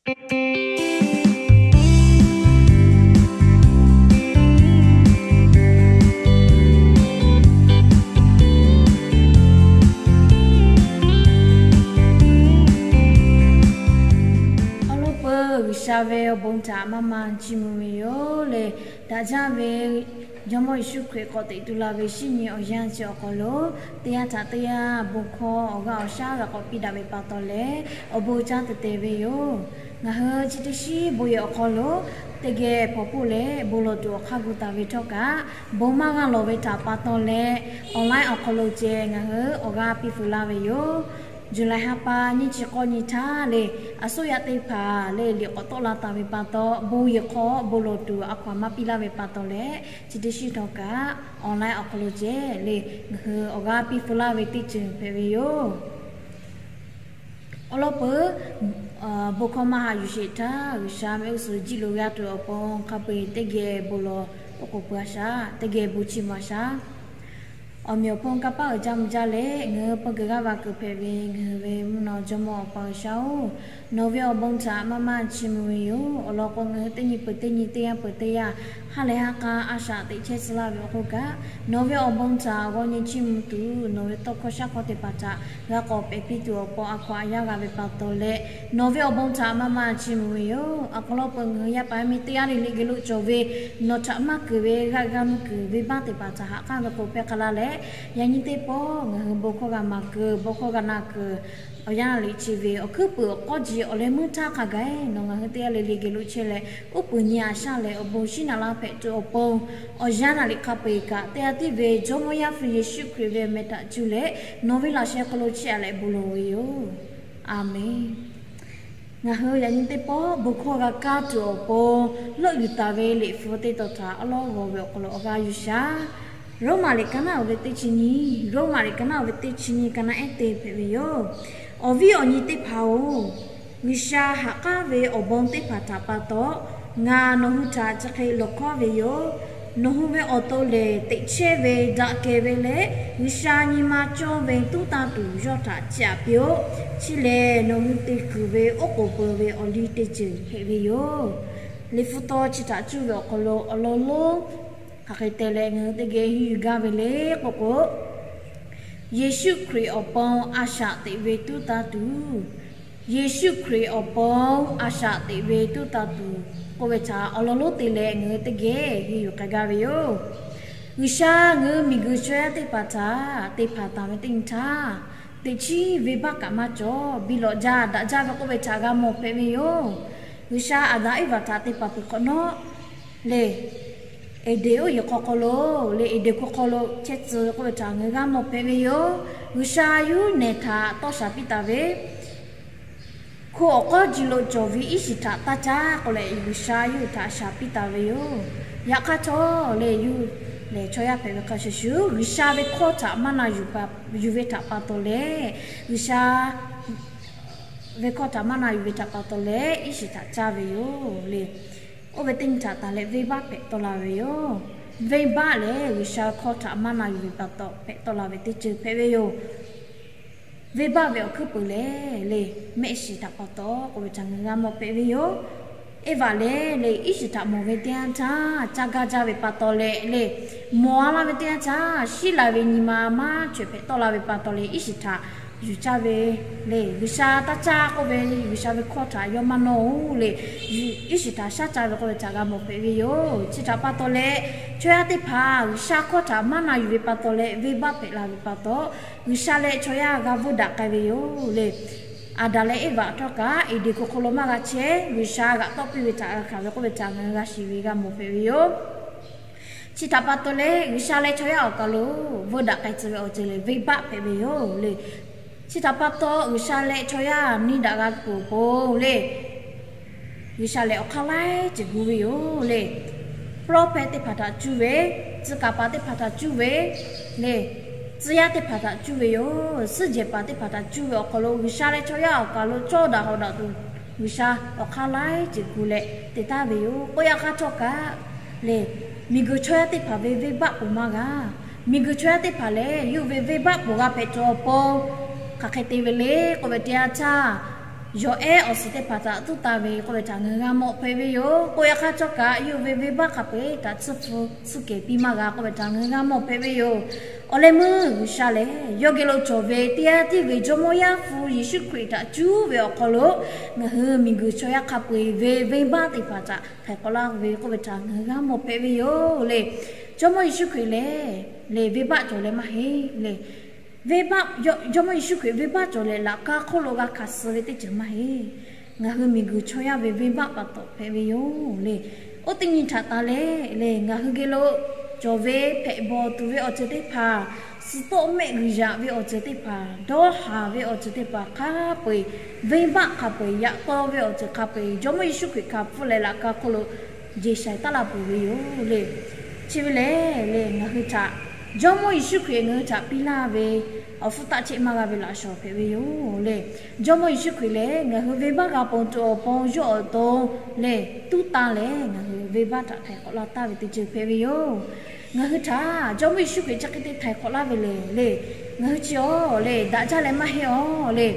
Awˬ lawn peuˬ, G'uiˬsha ve awˬ bon htaꞈ maˇ maˇ chiˇ mvuh ve yoˬ le. Daꞈ jaˇ ve Jawˇmawˇ Yeˍsuˆ Hkriꞈ k'awꞈ teꞈ tu la ve shinˉ nyi awˬ yanˇ chi awˬ hk'aw lo, teˇ yanˇ htaꞈ teˇ yanˇ bon hkawˇ awˬ g'aˇ awˬ shaˉ g'a k'awꞈ piˇ daꞈ ve pa taw leh, awˬ bon caˇ te te ve yoˬ. Ngaˬ hui chi teˇ shinˉ bon yehˬ awˬ hk'aw lo teˇ geh hpawnˬ hpoˆ leh bon lawˬ tuˬ awˬ hk'aˇ gu taˍ ve htawˇ kaꞈ, bon maˇ g'a lawˬ ve htaꞈ pa taw leh, online awˬ hk'aw lo ceh ngaˬ hui awˬ g'aˇ piˇ feu laˇ ve yoˬ. July ha pa nyiˇ chi k'awˇ nyi htaˇ le, a suˉ yaˇ teˇ hpaˍ le liꞈ k'awꞈ tawˆ la taˍ ve pa taw, bon yehˬ hk'aw bon lawˬ tuˬ a hkaw aˬ maˇ piˇ laˇ ve pa taw leh, chi teˇ shinˉ htawˇ kaꞈ online awˬ hk'aw lo ceh le, ngaˬ hui awˬ g'aˇ piˇ feu laˇ ve teˇ ceuˬ hpehꞈ ve yoˬ. Awˬ lawn peuˬ, bon hkawˇ maˇ haꞈ yuˬ sheˍ htaˇ, G'uiˬsha mehˆ g'uˇ suhˍ jiˆ lo g'a tuˬ awˬ pon hk'a peu-eˬ teˇ geh bon lawˬ k'oˆ k'oˍ pui a shaꞈ, teˇ geh bon chiˇ mvuh a shaꞈ. Awˬ meꞈ awˬ hponˇ kanˇ paˆ uiˍ jaˇ mvuh jaˇ leh, ngaˬ hui pawˇ geh g'aˇ va kuiˬ hpehꞈ ve ngaˬ hui ve mvuhˇ naw Jawˇmawˇ Awˬ pa G'uiˬsha-oˬ, nawˬ ve awˬ bon htaꞈ maˇ maˇ chiˇ mvuh ve yoˬ. Awˬ lawn k'o, ngaˬ hui teˇ nyi peuˬ teˇ nyi, teˇ yanˇ peuˬ teˇ yanˇ, ha lehˬ ha k'a a shaꞈ teꞈ chehˇ tcuh laˇ ve awˬ hk'oˆ kaꞈ, nawˬ ve awˬ bon htaꞈ g'aw nyi chiˇ mvuh tuˬ, nawˬ ve tawˇ hkawˇ shaˉ hkawˇ teˇ hpaˍ htaꞈ g'a k'awꞈ pehꞈ piˇ tuˬ awˬ pon a hkaw aˬ yaˇ g'a ve pa taw leh, nawˬ ve awˬ bon htaꞈ maˇ maˇ chiˇ mvuh ve yoˬ. Awˬ hk'aw lo peuˬ ngaˬ hui yaˇ paˍ yaˇ miˇ teˇ g'aˇ le le geh lo cawˬ ve, nawˬ htaꞈ maˇ keunˍ ve g'aˇ g'aˇ nuˇ kuiˬ venˇbaˆ teˇ hpaˍ htaꞈ haꞈ k'aˉ ve k'o hpehˇ hk'a laˇ leh, yaꞈ nyi teˇ pawˆ ngaˬ hui bon hkawˇ g'a maˍ kuiˬ, bon hkawˇ g'a na kuiˬ, awˬ yanˇ liꞈ chi ve awˬ hkuiˉ puiˍ awˬ k'awˇ ji awˬ leh meuˇ htaˇ hk'a gaˬ-e nawˬ ngaˬ hui teˇ g'aˇ le le geh lo chehˇ leh, uˉ peunˍ nyi a shaꞈ leh awˬ bon shinˉ naꞈ laˇ hpehꞈ tuˬ awˬ pon, awˬ yanˇ naꞈ liꞈ hk'a peu-eˬ kaꞈ teˇ g'aˇ tiˉ ve Jawˇmawˇ Yaˇ hpu Yeˍsuˆ Hkriꞈ ve meh htaꞈ cuˇ leh, nawˬ ve laꞈ sheh hk'aw lo chiˇ aꞈ leh bon lawˬ ve yoˬ. Aˬmenˍ. Ngaˬ hui yaꞈ nyi teˇ pawˆ bon hkawˇ g'a kaˇ tuˬ awˬ pon, leuˆ yuˬ taˍ ve liꞈ hpu teˇ tawn htaꞈ awˉ lawˉ g'aw ve awˬ hk'aw lo awˬ g'aˇ yuˬ shaˍ. Roˉmaꞈ liꞈ ka naˆ uiˍ ve teˇ chi nyi, Roˉmaꞈ liꞈ ka naˆ uiˍ ve teˇ chi nyi ka naˆ ehˉ te hpehꞈ ve yoˬ. Awˬ viˉ awˬ nyi teˇ hpaˍ-oˬ, G'uiˬsha haꞈ k'aˉ ve awˬ bon teˇ hpaˍ htaꞈ pa taw, ngaˬ nawˬ hui htaꞈ chi hk'e lawˬ hkawˉ ve yoˬ. Nawˬ hui ve awˬ to lehˬ, teꞈ chehˇ ve daꞈ kehˬ ve leh G'uiˬsha nyi ma cawˇ ve tuˉ tanˇ tuˬ yawˇ htaꞈ ciˇ aꞈ piˇ-oˆ. Chi lehˬ, nawˬ hui te kuiˬ ve oˉ k'oˍ peuˬ ve awˬ liˇ teˇ ceuˬ hpehꞈ ve yoˬ. Liꞈ hpu taw chi htaꞈ cuˇ ve awˬ hk'aw lo awˬ lawn lonˉ hk'aˬ hk'e te leh ngaˬ hui teˇ geh henˇ yuˬ gaˇ ve le k'oˆ k'o, Yeˍsuˆ Hkriꞈ awˬ pon a shaꞈ teꞈ ve tuˉ tanˇ tuˬ, Yeˍsuˆ Hkriꞈ awˬ pon a shaꞈ teꞈ ve tuˉ tanˇ tuˬ k'oˆ ve htaꞈ awˬ lawn lonˉ te leh ngaˬ hui teˇ geh henˇ yuˬ k'ai gaˇ ve yoˬ. G'uiˬsha ngaˬ hui miˬguiˬ chaw yaˇ teˇ hpaˍ htaꞈ te hpanˍ taˍ ve teˇ nyi htaˇ, teꞈ chiˉ venˇbaˆ kaꞈ maˇ cawˬ, biˇ lawꞈ jaˇ daꞈ jaˇ ve k'oˆ ve htaꞈ g'a mawˬ hpehꞈ ve yoˬ. G'uiˬsha Aˍdanˍ Eˇvaꞈ htaꞈ te paˍ peuˬ hk'awꞈ nawˉ le, Eˍdenˍ oˇ yiˬ hk'aw hk'aw lo le, Eˍdenˍ hk'aw hk'aw lo chehˇ tcuh k'oˆ ve htaꞈ ngaˬ hui g'a mawˬ hpehꞈ ve yoˬ. G'uiˬsha yawˇ nehˬ htaꞈ tawˇ shaˍ piˇ taˍ ve, hko awˬ k'awˇ ji lo cawˬ ve iˉ shiˍ htaꞈ taˇ caˇ k'oˆ leh, G'uiˬsha yawˇ hui htaꞈ shaˍ piˇ taˍ ve yoˬ. Yaꞈ hk'aˇ htawˇ le, yawˇ hui lehˬ chaw yaˇ hpehꞈ ve hk'a shuˍ shuˍ, G'uiˬsha ve hkawˇ htaꞈ maˇ na yuˬ pa, yuˬ ve htaꞈ pa taw leh, G'uiˬsha ve hkawˇ htaꞈ maˇ na yuˬ ve htaꞈ pa taw leh, iˉ shiˍ htaꞈ caˇ ve yoˬ le. Oˇ ve teˇ nyi htaꞈ tanˬ leh venˇbaˆ hpehꞈ tawˆ la ve yoˬ. Venˇbaˆ lehˬ, G'uiˬsha ve hkawˇ htaꞈ maˇ na yuˬ ve pa taw hpehꞈ tawˆ la ve teˇ ceuˬ hpehꞈ ve yoˬ. Venˇbaˆ ve awˬ hkuiˉ peuˬ lehˬ le, mehˆ shiˍ htaꞈ pa taw k'oˆ ve htaꞈ ngaˬ hui g'a mawˬ hpehꞈ ve yoˬ. Eˇvaꞈ lehˬ le, iˉ shiˍ htaꞈ mawˬ ve teˇ yanˇ htaˇ, caˇ gaˇ jaˇ ve pa taw leh le, mawˬ a laˇ ve teˇ yanˇ htaˇ, shiˉ la ve nyi ma maˇ chawehˬ hpehꞈ tawˆ la ve pa taw leh, iˉ shiˍ htaꞈ yuˬ caˇ ve le. G'uiˬsha taˇ caˇ k'oˆ ve, G'uiˬsha ve hkawˇ htaꞈ yawˇ maˇ nawˇ-oˬ le, iˉ shiˍ htaꞈ shaˉ caˇ ve k'oˆ ve htaꞈ g'a mawˬ hpehꞈ ve yoˬ. Chi htaꞈ pa taw leh, chaw yaˇ teˇ hpaˍ G'uiˬsha hkawˇ htaꞈ maˇ na yuˬ ve pa taw leh venˇbaˆ hpehꞈ la ve pa taw, G'uiˬsha leh chaw yaˇ g'a veuˇ daꞈ k'ai ve yoˬ le. Aˍdanˍ leh Eˇvaꞈ htawˇ kaꞈ Eˍdenˍ hko hk'aw lo maˇ g'a chehˇ, G'uiˬsha g'aꞈ tawˆ piˇ ve htaꞈ g'a hkanˍ ve k'oˆ ve htaꞈ ngaˬ hui g'a shiˍ ve g'a mawˬ hpehꞈ ve yoˬ. Chi htaꞈ pa taw leh, G'uiˬsha leh chaw yaˇ awˬ kaˬ lo veuˇ daꞈ k'ai tcuh ve awˬ ceuˬ lehˬ, venˇbaˆ hpehꞈ ve yoˬ le. Chi htaꞈ pa taw, G'uiˬsha leh chaw yaˇ nyi daꞈ g'a tuˬ awˬ pon le, G'uiˬsha lehˬ awˬ hk'aˇ laiˉ ceuˬ gu ve yoˬ le. Prophet teˇ hpaˍ htaꞈ cuˇ ve, tcuh kaˍ paˍ teˇ hpaˍ htaꞈ cuˇ ve le, tcuh yaˇ teˇ hpaˍ htaꞈ cuˇ ve yoˬ. Suhˉ jehˬ paˍ teˇ hpaˍ htaꞈ cuˇ ve awˬ hk'aw lo, G'uiˬsha leh chaw yaˇ awˬ kaˬ lo cawˇ daꞈ hawˍ daꞈ tuˬ, G'uiˬsha awˬ hk'aˇ laiˉ ceuˬ gu leh te taˍ ve yoˬ. K'oˆ yaꞈ hk'aˇ htawˇ kaꞈ le, miˬguiˬ chaw yaˇ teˇ hpaˍ ve venˇbaˆ ponˬ maˇ g'a. Miˬguiˬ chaw yaˇ teˇ hpaˍ lehˬ, yawˇ hui ve venˇbaˆ ponˬ g'a hpehꞈ tuˬ awˬ pon hk'aˬ hk'e te ve le k'oˆ ve teˇ yanˇ htaˇ, yawˬ ehˉ awˬ suhˍ teˇ hpaˍ htaꞈ tuˉ taˍ ve k'oˆ ve htaꞈ ngaˬ hui g'a mawˬ hpehꞈ ve yoˬ. K'oˆ yaꞈ hk'aˇ, cawˇ kaꞈ yawˇ ve venˇbaˆ hk'a peu-eˬ htaꞈ tsuhˇ hpu tsuhˇ kehˬ piˇ maˇ g'a k'oˆ ve htaꞈ ngaˬ hui g'a mawˬ hpehꞈ ve yoˬ. Awˬ leh meuˇ G'uiˬsha lehˬ, yawˇ geh lo cawˬ ve teˇ g'aˇ tiˉ ve Jawˇmawˇ Yaˇ hpu Yeˍsuˆ Hkriꞈ htaꞈ cuˉ ve awˬ hk'aw lo, ngaˬ hui miˬguiˬ chaw yaˇ hk'a peu-eˬ ve venˇbaˆ teˇ hpaˍ htaꞈ htaiˍ hk'awꞈ laˇ ve k'oˆ ve htaꞈ ngaˬ hui g'a mawˬ hpehꞈ ve yoˬ le. Jawˇmawˇ Yeˍsuˆ Hkriꞈ lehˬ, le venˇbaˆ cawˬ leh maˇ heˆ le. Venˇbaˆ, Jawˇmawˇ Yeˍsuˆ Hkriꞈ venˇbaˆ cawˬ leh laꞈ ka hk'oˆ lo g'a hkanˍ suh ve teˇ ceuˬ maˇ heˆ. Ngaˬ hui miˬguiˬ chaw yaˇ ve venˇbaˆ pa taw hpehꞈ ve yoˬ le. Oˇ teˇ nyi htaꞈ taˍ leh le, ngaˬ hui geh lo cawˬ ve hpehꞈ bawˬ tuˬ ve awˬ ceuˬ teˇ hpaˍ, suh tawˆ mehˆ g'uiˬ yaꞈ ve awˬ ceuˬ teˇ hpaˍ, dawˇ haˍ ve awˬ ceuˬ teˇ hpaˍ hk'a peu-eˬ, venˇbaˆ hk'a peu-eˬ, yaꞈ taw ve awˬ ceuˬ hk'a peu-eˬ, Jawˇmawˇ Yeˍsuˆ Hkriꞈ hkanˍ hpfuhˆ leh laꞈ ka hk'oˆ lo jeˬ shaiˍ taˉ laˇ peuˬ ve yoˬ le. Chi ve lehˬ le, ngaˬ hui htaꞈ, Jawˇmawˇ Yeˍsuˆ Hkriꞈ ngaˬ hui htaꞈ piˇ laˇ ve awˬ hpfuhˇ taˆ cheˆ maˇ g'a ve laꞈ shawˍ hpehꞈ ve yoˬ le. Jawˇmawˇ Yeˍsuˆ Hkriꞈ lehˬ, ngaˬ hui venˇbaˆ g'a ponˬ tuˬ awˬ pon yawˇ awˬ to lehˬ tuˉ taˍ leh, ngaˬ hui venˇbaˆ htaꞈ htaiˍ hk'awꞈ laˇ taˍ ve teˇ ceuˬ hpehꞈ ve yoˬ. Ngaˬ hui htaꞈ Jawˇmawˇ Yeˍsuˆ Hkriꞈ chi hk'e te htaiˍ hk'awꞈ laˇ ve lehˬ le, ngaˬ hui chi awˬ le daꞈ jaˇ leh maˇ heˆ awˬ le.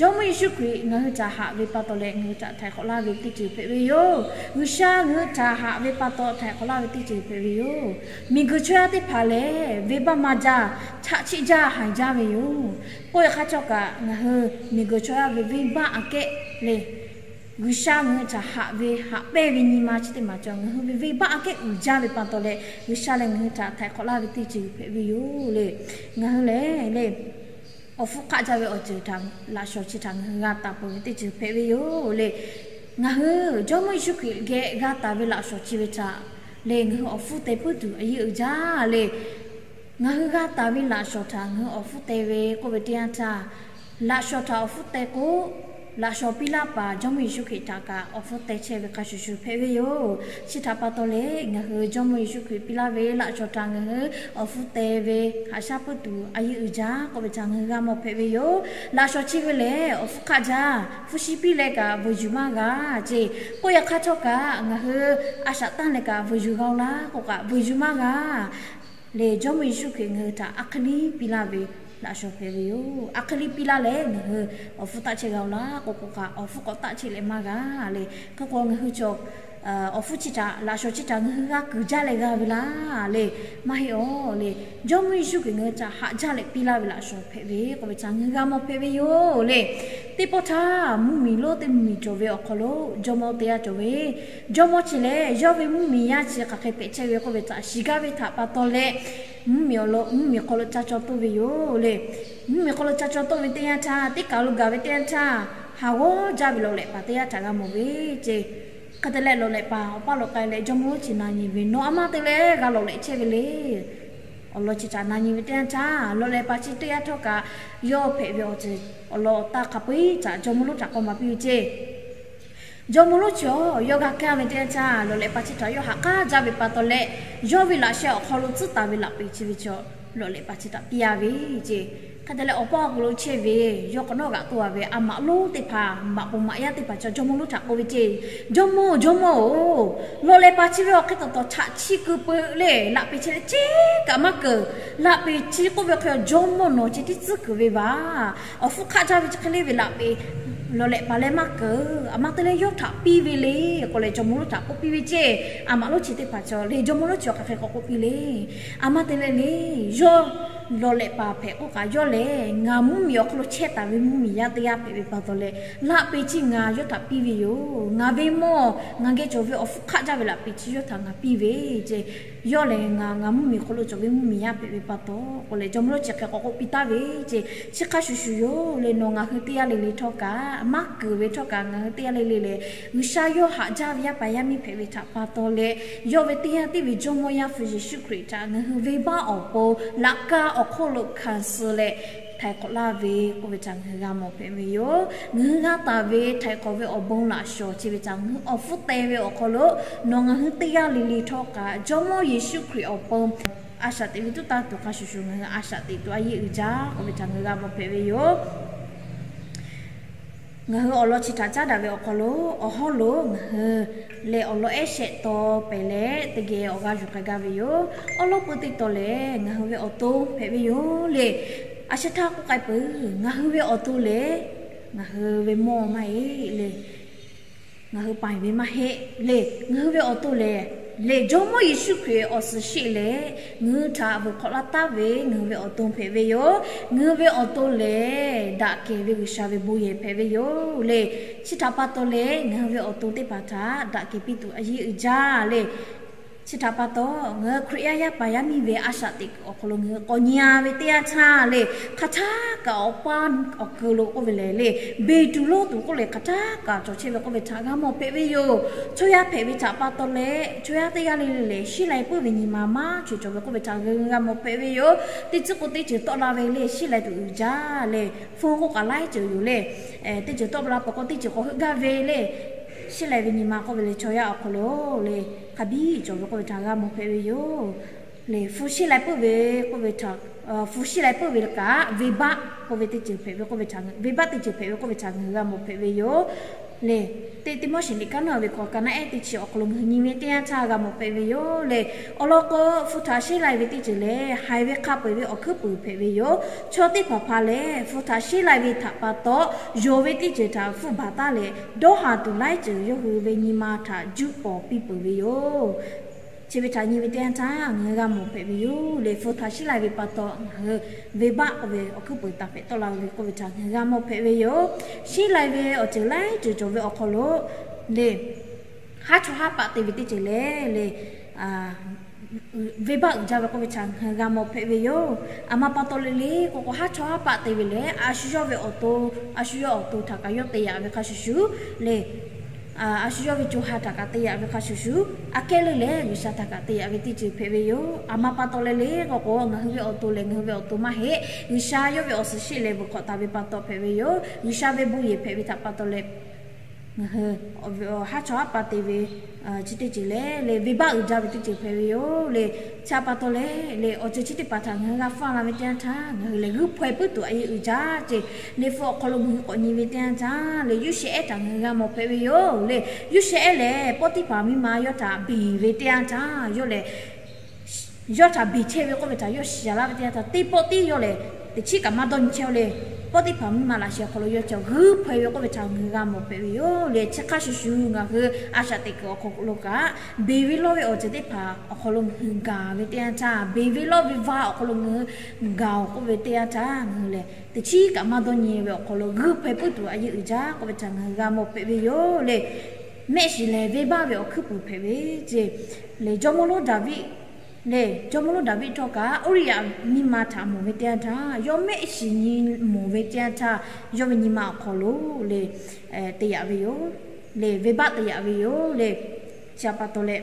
Jawˇmawˇ Yeˍsuˆ Hkriꞈ ngaˬ hui htaꞈ haꞈ ve pa taw leh ngaˬ hui htaꞈ htaiˍ hk'awꞈ laˇ ve teˇ ceuˬ hpehꞈ ve yoˬ. G'uiˬsha ngaˬ hui htaꞈ haꞈ ve pa taw htaiˍ hk'awꞈ laˇ ve teˇ ceuˬ hpehꞈ ve yoˬ. Miˬguiˬ chaw yaˇ teˇ hpaˍ lehˬ, venˇbaˆ maˇ jaˇ, chaꞈ chiˆ jaˇ, haiˬ jaˇ ve yoˬ. K'oˆ ve hk'a cawˇ kaꞈ, ngaˬ hui miˬguiˬ chaw yaˇ ve venˇbaˆ aꞈ kehˉ le, G'uiˬsha ngaˬ hui htaꞈ haꞈ ve haꞈ pehnˇ ve nyi ma chi teˇ maˬ cawˬ ngaˬ hui ve venˇbaˆ aꞈ kehˉ uiˍ jaˇ ve pa taw leh, G'uiˬsha lehˬ ngaˬ hui htaꞈ htaiˍ hk'awꞈ laˇ ve teˇ ceuˬ hpehꞈ ve yoˬ le. Ngaˬ hui lehˬ le, awˬ hpfuhˇ hk'aˆ jaˇ ve awˬ ceuˬ htaꞈ laꞈ shawˍ chi htaꞈ ngaˬ hui g'a taˍ peuˬ ve teˇ ceuˬ hpehꞈ ve yoˬ le. Ngaˬ hui Jawˇmawˇ Yeˍsuˆ Hkriꞈ geh g'a taˍ ve laꞈ shawˍ chi ve htaꞈ lehˬ, ngaˬ hui awˬ hpfuhˇ teh puiˉ tuˬ a yeˇ uiˍ jaˇ le. Ngaˬ hui g'a taˍ ve laꞈ shawˍ htaꞈ ngaˬ hui awˬ hpfuhˇ teh ve k'oˆ ve teˇ yanˇ htaˇ, laꞈ shawˍ htaꞈ awˬ hpfuhˇ teh k'o, laꞈ shawˍ piˇ laˇ paˍ Jawˇmawˇ Yeˍsuˆ Hkriꞈ htaꞈ kaꞈ awˬ hpfuhˇ teh chehˇ ve hk'a shuˍ shuˍ hpehꞈ ve yoˬ. Chi htaꞈ pa taw leh, ngaˬ hui Jawˇmawˇ Yeˍsuˆ Hkriꞈ piˇ laˇ ve laꞈ shawˍ htaꞈ ngaˬ hui awˬ hpfuhˇ teh ve haꞈ shaˉ puiˉ tuˬ a yeˇ uiˍ jaˇ k'oˆ ve htaꞈ ngaˬ hui g'a mawˬ hpehꞈ ve yoˬ. Laꞈ shawˍ chi ve lehˬ, awˬ hpfuhˇ hk'aˆ jaˇ, hpu shi piˇ leh kaꞈ vuiˬ yuˬ maˇ g'a ceˇ. K'oˆ yaꞈ hk'aˇ htawˇ kaꞈ, ngaˬ hui a shaꞈ tanˇ leh kaꞈ vuiˬ yuˬ g'a-oˬ laˇ k'oˆ kaꞈ vuiˬ yuˬ maˇ g'a. Lehˬ, Jawˇmawˇ Yeˍsuˆ Hkriꞈ ngaˬ hui htaꞈ aˬ hk'e liˇ piˇ laˇ ve laꞈ shawˍ hpehꞈ ve yoˬ. Aˬ hk'e liˇ piˇ laˇ leh ngaˬ hui awˬ hpfuhˇ taˆ chehˇ g'a-oˬ laˇ k'oˆ k'o kaꞈ, awˬ hpfuhˇ k'awꞈ taˆ chehˇ leh maˇ g'a le. Hk'e k'o, ngaˬ hui chaw awˬ hpfuhˇ chi htaꞈ, laꞈ shawˍ chi htaꞈ ngaˬ hui g'a kuiˬ jaˇ leh g'a ve laˇ le, maˇ heˆ awˬ le. Jawˇmawˇ Yeˍsuˆ Hkriꞈ ngaˬ hui htaꞈ haꞈ jaˇ leh piˇ laˇ ve laꞈ shawˍ hpehꞈ ve k'oˆ ve htaꞈ ngaˬ hui g'a mawˬ hpehꞈ ve yoˬ le. Teˇ pawˆ htaˇ, mvuhˇmiˬ lonˉ teˇ mvuhˇmiˬ cawˬ ve awˬ hk'aw lo jawˇmawˇ teˇ g'aˇ cawˬ ve. Jawˇmawˇ chi lehˬ, yawˇ ve mvuhˇmiˬ yaˇ chi hk'aˬ hk'e hpehꞈ chehˇ ve k'oˆ ve htaꞈ shiˍ gaˇ ve htaꞈ pa taw leh, mvuhˇmiˬ awˬ lo, mvuhˇmiˬ hk'aw lo ca caw toˇ ve yoˬ le. Mvuhˇmiˬ hk'aw lo ca caw toˇ ve teˇ yanˇ htaˇ, teˇ kaˬ lo gaˬ ve teˇ yanˇ htaˇ, haˍ g'awˇ jaˇ ve lawˬ lehꞈ paˍ teˇ g'aˇ htaꞈ g'a mawˬ ve ceˇ. Hk'e te leh, lawˬ lehꞈ paˍ awˬ paˇ lo k'ai leh jawˇmawˇ lonˉ chi na nyi ve, Nawˬ a ma te leh g'a lawˬ lehꞈ chehˇ ve le. Awˬ lawn chi htaꞈ na nyi ve teˇ yanˇ htaˇ, lawˬ lehꞈ paˍ chi teˇ g'aˇ htawˇ kaꞈ yawˇ hpehꞈ ve awˬ ceuˬ awˬ lawn awˬ taˇ hk'a peu-eˬ htaꞈ jawˇmawˇ lonˉ htaꞈ k'awꞈ maˍ piˇ ve ceˇ. Jawˇmawˇ lonˉ chi awˬ yawˇ g'a kaˇ ve teˇ yanˇ htaˇ, lawˬ lehꞈ paˍ chi htaꞈ yawˇ haꞈ k'aˉ jaˇ ve pa taw leh, yawˇ ve laꞈ sheh awˬ hk'aw lo tcuhˉ taˍ ve laꞈ peˍ chi ve chaw lawˬ lehꞈ paˍ chi htaꞈ piˇ a ve ceˇ. Hk'e te leh, awˬ paˇ awˬ hk'aw lo chehˇ ve yawˇ k'awꞈ nawˉ g'aꞈ toˆ a ve a maꞈ lonˉ teˇ hpaˍ, maꞈ poˍ maꞈ yaˇ teˇ hpaˍ chaw jawˇmawˇ lonˉ htaꞈ k'oˆ ve ceˇ, Jawˇmawˇ, jawˇmawˇ-oˬ, lawˬ lehꞈ paˍ chi ve awˬ hk'e taw taw chaꞈ chiˆ keu peuˬ le. Laꞈ peˍ chi leh chehˇ kaꞈ maˇ keunˍ. Laꞈ peˍ chi k'oˆ ve hk'e, jawˇmawˇ nawˬ ceh tiˉ tcuhˉ kuiˬ ve vaˬ. Awˬ hpfuhˇ hk'aˆ jaˇ ve chi hk'e le ve laꞈ peˍ lawˬ lehꞈ paˍ leh maˇ keunˍ. A ma te leh yawˇ htaꞈ piˇ ve le k'oˆ leh jawˇmawˇ lonˉ htaꞈ k'oˆ piˇ ve ceˇ. A maꞈ lonˉ chi teˇ hpaˍ chaw le, jawˇmawˇ lonˉ chi awˬ hk'aˬ hk'e k'awꞈ k'oˆ piˇ le. A ma te leh le, yawˇ lawˬ lehꞈ paˍ hpehꞈ k'oˆ kaꞈ, yawˇ lehˬ ngaˬ mvuhˇmiˬ awˬ hk'aw lo chehˇ taˍ ve mvuhˇmiˬ yaˇ teˇ g'aˇ hpehꞈ ve pa taw leh, laꞈ peˍ chi ngaˬ yawˇ htaꞈ piˇ ve yoˬ. Ngaˬ ve mawˇ, ngaˬ geh cawˬ ve awˬ hpfuhˇ hk'aˆ jaˇ ve laꞈ peˍ chi yawˇ htaꞈ ngaˬ piˇ ve ceˇ. Yawˇ lehˬ ngaˬ, ngaˬ mvuhˇmiˬ hk'aw lo cawˬ ve mvuhˇmiˬ yaˇ hpehꞈ ve pa taw k'oˆ leh, jawˇmawˇ lonˉ chi hk'e k'awꞈ k'oˆ piˇ taˍ ve ceˇ. Chi hk'a shuˍ shuˍ yoˬ le, nawˬ ngaˬ hui teˇ g'aˇ le le htawˇ kaꞈ, maˇ keunˍ ve htawˇ kaꞈ ngaˬ hui teˇ g'aˇ le le lehˬ, G'uiˬsha yawˇ haꞈ jaˇ ve yaˇ paˍ yaˇ miˇ hpehꞈ ve htaꞈ pa taw leh, yawˇ ve teˇ yanˇ tiˉ ve jawˇmawˇ yaˇ hpu Yeˍsuˆ Hkriꞈ htaꞈ ngaˬ hui venˇbaˆ awˬ pon laꞈ ka awˬ hk'oˆ lo hkanˍ suh leh htaiˍ hk'awꞈ laˇ ve k'oˆ ve htaꞈ ngaˬ hui g'a mawˬ hpehꞈ ve yoˬ. Ngaˬ hui g'a taˍ ve htaiˍ hk'awꞈ ve awˬ bon laꞈ shawˍ chi ve htaꞈ ngaˬ hui awˬ hpfuhˇ teh ve awˬ hk'aw lo, nawˬ ngaˬ hui teˇ g'aˇ le le htawˇ kaꞈ jawˇmawˇ Yeˍsuˆ Hkriꞈ awˬ pon a shaꞈ teꞈ ve tuˉ tanˇ tuˬ hk'a shuˍ shuˍ ngaˬ hui a shaꞈ teꞈ tuˬ a yeˇ uiˍ jaˇ k'oˆ ve htaꞈ ngaˬ hui g'a mawˬ hpehꞈ ve yoˬ. Ngaˬ hui awˬ lawn chi htaꞈ caˉ daꞈ ve awˬ hk'aw lo, awˬ hawˉ lo ngaˬ hui lehˬ awˬ lawn ehˉ shehˆ taw pehˍ leh teˇ geh awˬ g'aˇ yuˬ k'ai gaˇ ve yoˬ. Awˉ lawˉ peu teˇ taw lehˬ, ngaˬ hui ve awˬ to hpehꞈ ve yoˬ le. A sheh htaˇ k'oˆ k'ai peuˬ, ngaˬ hui ve awˬ to lehˬ Ngaˬ hui ve mawˇ maˇ heˆ le. Ngaˬ hui paˍ ve maˇ heˆ le. Ngaˬ hui ve awˬ to lehˬ, le Jawˇmawˇ Yeˍsuˆ Hkriꞈ awˬ suhˍ sheˆ leh, ngaˬ hui htaꞈ vuiˬ hk'awꞈ laˇ taˍ ve ngaˬ hui ve awˬ to hpehꞈ ve yoˬ. Ngaˬ hui ve awˬ to lehˬ, daꞈ kehˬ ve G'uiˬsha ve bon yehˬ hpehꞈ ve yoˬ le. Chi htaꞈ pa taw leh, ngaˬ hui ve awˬ to teˇ hpaˍ htaꞈ daꞈ kehˬ piˇ tuˬ a yeˇ uiˍ jaˇ le. Chi htaꞈ pa taw, ngaˬ hui Hkriꞈ yaˇ yaˇ paˍ yaˇ miˇ ve a shaꞈ teꞈ kuiˬ awˬ hk'aw lo ngaˬ hui k'awꞈ nyi a ve teˇ yanˇ htaˇ le, hk'aˬ htaˇ kaꞈ awˬ paˇ awˬ keu lo k'oˆ ve lehˬ le, beˬ tuˬ lawˇ tuˬ k'oˆ leh hk'aˬ htaˇ kaꞈ cawˬ chehˇ ve k'oˆ ve htaꞈ g'a mawˬ hpehꞈ ve yoˬ. Chaw yaˇ hpehꞈ ve htaꞈ pa taw leh, chaw yaˇ teˇ g'aˇ le le lehˬ, sheˉ lai puiˉ ve nyi ma maˇ chaweh cawˬ ve k'oˆ ve htaꞈ ngaˬ hui g'a mawˬ hpehꞈ ve yoˬ. Teˇ tcuhˉ k'o teˇ ceuˬ tawˆ la ve le, sheˉ lai tuˬ uiˍ jaˇ le, hpu k'oˆ k'aꞈ laiˉ ceuˬ yoˬ le. Teˇ ceuˬ tawˆ la peuˬ k'o teˇ ceuˬ k'awꞈ heuˆ gaˇ ve le. Sheˉ lai ve nyi ma k'oˆ ve lehˬ, chaw yaˇ awˬ hk'aw lo le, hk'a biˇ cawˬ ve k'oˆ ve htaꞈ g'a mawˬ hpehꞈ ve yoˬ. Le hpu sheˉ lai puiˉ ve k'oˆ ve htaꞈ, hpu sheˉ lai puiˉ ve kaꞈ, venˇbaˆ k'oˆ ve teˇ ceuˬ hpehꞈ ve k'oˆ ve htaꞈ, venˇbaˆ teˇ ceuˬ hpehꞈ ve k'oˆ ve htaꞈ ngaˬ hui g'a mawˬ hpehꞈ ve yoˬ. Le, teˇ Tiˆmoˉseˍ liꞈ kaˉ naˇ ve hkawꞈ ka naˆ ehˉ teˇ chi awˬ hk'aw lo ngaˬ hui nyi ve teˇ yanˇ htaˇ g'a mawˬ hpehꞈ ve yoˬ le. Awˬ lawn k'o, hpu htaꞈ sheˉ lai ve teˇ ceuˬ lehˬ, haiˬ ve hk'a peu-eˬ ve awˬ hkuiˉ puiˍ hpehꞈ ve yoˬ. Chaw teˇ hpaˍ hpaˍ lehˬ, hpu htaꞈ sheˉ lai ve htaꞈ pa taw, yonˍ ve teˇ ceuˬ htaꞈ hpfuhˆ baˬ taˍ leh, dawˇ haˍ tuˬ laiˉ ceuˬ yawˇ hui ve nyi ma htaꞈ juˆ pawˍ piˇ peuˬ ve yoˬ. Chi ve htaꞈ nyi ve teˇ yanˇ htaˇ ngaˬ hui g'a mawˬ hpehꞈ ve yoˬ le. Hpu htaꞈ sheˉ lai ve pa taw ngaˬ hui venˇbaˆ k'oˆ ve awˬ hkuiˉ puiˍ taˍ hpehꞈ tawˆ la ve k'oˆ ve htaꞈ ngaˬ hui g'a mawˬ hpehꞈ ve yoˬ. Sheˉ lai ve awˬ ceuˬ laiˉ ceuˬ cawˬ ve awˬ hk'aw lo le, haˉ chawˇ haˉ paˆ te ve teˇ ceuˬ lehˬ le, venˇbaˆ uiˍ jaˇ ve k'oˆ ve htaꞈ ngaˬ hui g'a mawˬ hpehꞈ ve yoˬ. Aˬ ma pa taw le le k'o k'o, haˉ chawˇ haˉ paˆ te ve lehˬ, a shu yawˇ ve awˬ to, a shu yawˇ awˬ to htaꞈ kaꞈ yawˇ te yaꞈ ve hk'a shuˍ shuˍ le, a shu yawˇ ve co ha htaꞈ kaꞈ te yaꞈ ve hk'a shuˍ shuˍ, aꞈ kehˉ leuˉ lehˬ G'uiˬsha htaꞈ kaꞈ te yaꞈ ve teˇ ceuˬ hpehꞈ ve yoˬ. Aˬ ma pa taw le le k'o k'o, ngaˬ hui ve awˬ to lehˬ ngaˬ hui ve awˬ to maˇ heˆ. G'uiˬsha yawˇ ve awˬ suhˍ sheˆ leh vuiˬ hk'awꞈ taˍ ve pa taw hpehꞈ ve yoˬ. G'uiˬsha ve bon yehˬ hpehꞈ ve htaꞈ pa taw leh, ngaˬ hui haˉ chawˇ haˉ paˆ te ve chi teˇ ceuˬ lehˬ le, venˇbaˆ uiˍ jaˇ ve teˇ ceuˬ hpehꞈ ve yoˬ le. Chi htaꞈ pa taw leh le, awˬ ceuˬ chi teˇ hpaˍ htaꞈ ngaˬ hui g'a hpfuhˇ la ve teˇ yanˇ htaˇ, ngaˬ hui lehˬ g'uiˇ hpaw-e puiˉ tuˬ a yeˇ uiˍ jaˇ ce. Le hpu awˬ hk'aw lo ngaˬ hui k'awꞈ nyi ve teˇ yanˇ htaˇ le, Yoˇsehꞈ htaꞈ ngaˬ hui g'a mawˬ hpehꞈ ve yoˬ le. Yoˇsehꞈ lehˬ, Poˉtiˆhpaˍ miˇ ma yawˇ htaꞈ beˬ ve teˇ yanˇ htaˇ, yawˇ lehˬ yawˇ htaꞈ beˬ chehˇ ve k'oˆ ve htaꞈ yawˇ shiˍ laˇ ve teˇ yanˇ htaˇ, teˇ pawˆ tiˉ yawˇ lehˬ teꞈ chiˉ kaꞈ maˇ dawˇ nyi chehˇ le. Poˉtiˆhpaˍ miˇ ma laꞈ sheh awˬ hk'aw lo yawˇ ca g'uiˇ hpaw-e ve k'oˆ ve htaꞈ ngaˬ hui g'a mawˬ hpehꞈ ve yoˬ le. Chi hk'a shuˍ shuˍ ngaˬ hui a shaꞈ teꞈ kuiˬ awˬ hk'aw lo kaꞈ, beˬ ve lawˇ ve awˬ ceuˬ teˇ hpaˍ awˬ hk'aw lo ngaˬ hui gaˬ ve teˇ yanˇ htaˇ, beˬ ve lawˇ ve vaˇ awˬ hk'aw lo ngaˬ hui gaˬ-oˬ k'oˆ ve teˇ yanˇ htaˇ, ngaˬ hui lehˬ teꞈ chiˉ kaꞈ maˇ dawˇ nyi ve awˬ hk'aw lo g'uiˇ hpaw-e puiˉ tuˬ a yeˇ uiˍ jaˇ k'oˆ ve htaꞈ ngaˬ hui g'a mawˬ hpehꞈ ve yoˬ le. Mehˆ shiˍ lehˬ venˇbaˆ ve awˬ hkuiˉ puiˍ hpehꞈ ve ce. Lehˬ jawˇmawˇ lonˉ Daˍviˆ lehˬ, jawˇmawˇ lonˉ Daˍviˆ htawˇ kaꞈ Uˇriˍyaꞈ miˇ ma htaꞈ mawˬ ve teˇ yanˇ htaˇ, yawˇ mehˆ shiˍ nyi mawˬ ve teˇ yanˇ htaˇ, yawˇ ve nyi ma awˬ hk'aw lo le, te yaꞈ ve yoˬ le, venˇbaˆ te yaꞈ ve yoˬ le. Chi htaꞈ pa taw leh,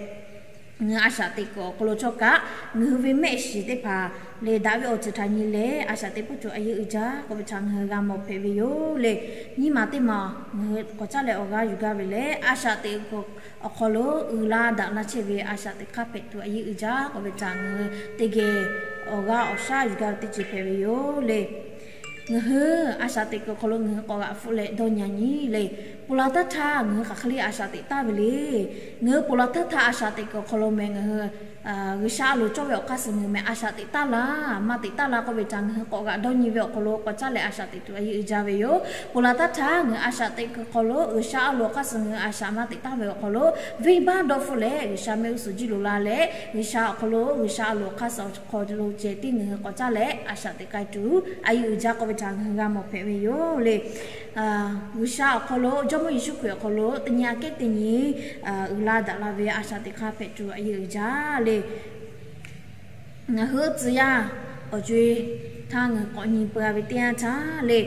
ngaˬ hui a shaꞈ teꞈ kuiˬ awˬ hk'aw lo htawˇ kaꞈ, ngaˬ hui ve mehˆ shiˍ teˇ hpaˍ lehˬ, daꞈ ve awˬ ceuˬ htaꞈ nyi leh a shaꞈ teꞈ puiˉ tuˬ a yeˇ uiˍ jaˇ k'oˆ ve htaꞈ ngaˬ hui g'a mawˬ hpehꞈ ve yoˬ le. Nyiˇ maˬ teˇ maˬ ngaˬ hui k'awꞈ caˉ leh awˬ g'aˇ yuˬ gaˇ ve lehˬ, a shaꞈ teꞈ kuiˬ awˬ hk'aw lo uiˍ la daꞈ la chehˇ ve a shaꞈ teꞈ hk'aˇ hpehꞈ tuˬ a yeˇ uiˍ jaˇ k'oˆ ve htaꞈ ngaˬ hui teˇ geh awˬ g'aˇ awˬ shaˉ yuˬ gaˇ ve teˇ ceuˬ hpehꞈ ve yoˬ le. Ngaˬ hui a shaꞈ teꞈ kuiˬ awˬ hk'aw lo ngaˬ hui k'awꞈ g'aꞈ hpfuhˆ leh dawˇ nyi a nyi le. Ponˬ laˬ htaˇ htaˇ ngaˬ hui hk'aˬ hk'e le a shaꞈ teꞈ taˍ ve le. Ngaˬ hui ponˬ laˬ htaˇ htaˇ a shaꞈ teꞈ kuiˬ awˬ hk'aw lo meh ngaˬ hui G'uiˬsha a loˍ cawˇ ve awˬ hk'aˇ suh ngaˬ hui meh a shaꞈ teꞈ taˍ laˇ, maˇ teꞈ taˍ laˇ k'oˆ ve htaꞈ ngaˬ hui k'awꞈ g'aꞈ dawˇ nyi ve awˬ hk'aw lo k'awꞈ caˉ leh a shaꞈ teꞈ tuˬ a yeˇ uiˍ jaˇ ve yoˬ. Ponˬ laˬ htaˇ htaˇ ngaˬ hui a shaꞈ teꞈ kuiˬ awˬ hk'aw lo G'uiˬsha a loˍ awˬ hk'aˇ suh ngaˬ hui a shaꞈ maˇ teꞈ taˍ ve awˬ hk'aw lo, venˇbaˆ dawˇ hpfuhˆ leh G'uiˬsha mehˆ g'uˇ suhˍ jiˇ loꞈ la leh, G'uiˬsha awˬ hk'aw lo G'uiˬsha a loˍ awˬ hk'aˇ suh awˬ hk'aw lo ceh tiˉ ngaˬ hui k'awꞈ caˉ leh a shaꞈ teꞈ k'ai tuˬ a yeˇ uiˍ jaˇ k'oˆ ve htaꞈ ngaˬ hui g'a mawˬ hpehꞈ ve yoˬ le. G'uiˬsha awˬ hk'aw lo, jawˇmawˇ Yeˍsuˆ Hkriꞈ awˬ hk'aw lo teˇ nyi aꞈ kehˉ teˇ nyi uiˍ la daꞈ la ve a shaꞈ teꞈ hk'aˇ hpehꞈ tuˬ a yeˇ uiˍ jaˇ le. Ngaˬ hui tcuh yaˇ awˬ co-e htaˇ ngaˬ hui k'awꞈ nyi peuˬ a ve teˇ yanˇ htaˇ le,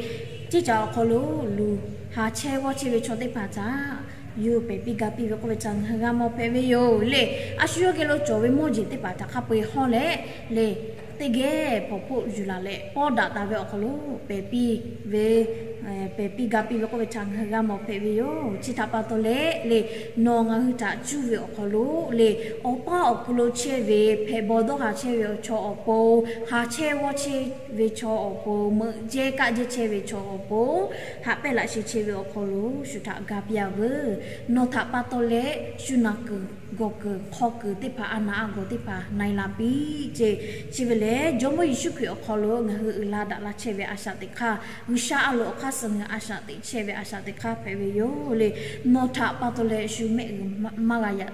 ceˇ caˬ awˬ hk'aw lo luˬ ha chehˇ g'awˇ chehˇ ve chaw teˇ hpaˍ htaꞈ yawˇ hui pehˬ piˇ ga piˇ ve k'oˆ ve htaꞈ ngaˬ hui g'a mawˬ hpehꞈ ve yoˬ le. A shu yawˇ geh lo cawˬ ve mawˇ jeˬ teˇ hpaˍ htaꞈ hk'a peu-eˬ hawˇ leh le, teˇ geh hpawnˬ hpoˆ yuˬ laˬ leh pawˇ daꞈ taˍ ve awˬ hk'aw lo pehˬ piˇ ve pehˬ piˇ ga piˇ ve k'oˆ ve htaꞈ ngaˬ hui g'a mawˬ hpehꞈ ve yoˬ. Chi htaꞈ pa taw leh le, nawˬ ngaˬ hui htaꞈ cuˇ ve awˬ hk'aw lo le, awˬ paˇ awˬ ku lo chehˇ ve hpehꞈ bawˬ dawˇ ha chehˇ ve chaw awˬ pon, ha chehˇ g'awˇ chehˇ ve chaw awˬ pon, meuꞈ jehˇ kaˆ jehˇ chehˇ ve chaw awˬ pon, haꞈ pehnˇ laꞈ sheh chehˇ ve awˬ hk'aw lo shu htaꞈ ga piˇ a veuˬ. Nawˬ htaꞈ pa taw leh shu naˬ kuiˬ gawˬ kuiˬ hk'aw kuiˬ teˇ hpaˍ a naˍ a gawˬ teˇ hpaˍ na-e la piˇ ce. Chi ve lehˬ, jawˇmawˇ Yeˍsuˆ Hkriꞈ awˬ hk'aw lo ngaˬ hui uiˍ la daꞈ la chehˇ ve a shaꞈ teꞈ hk'aˇ, G'uiˬsha a loˍ awˬ hk'aˇ suh ngaˬ hui a shaꞈ teꞈ chehˇ ve a shaꞈ teꞈ hk'aˇ hpehꞈ ve yoˬ le. Nawˬ htaꞈ pa taw leh shu mehˆ g'uiˬ maˇ g'a yaꞈ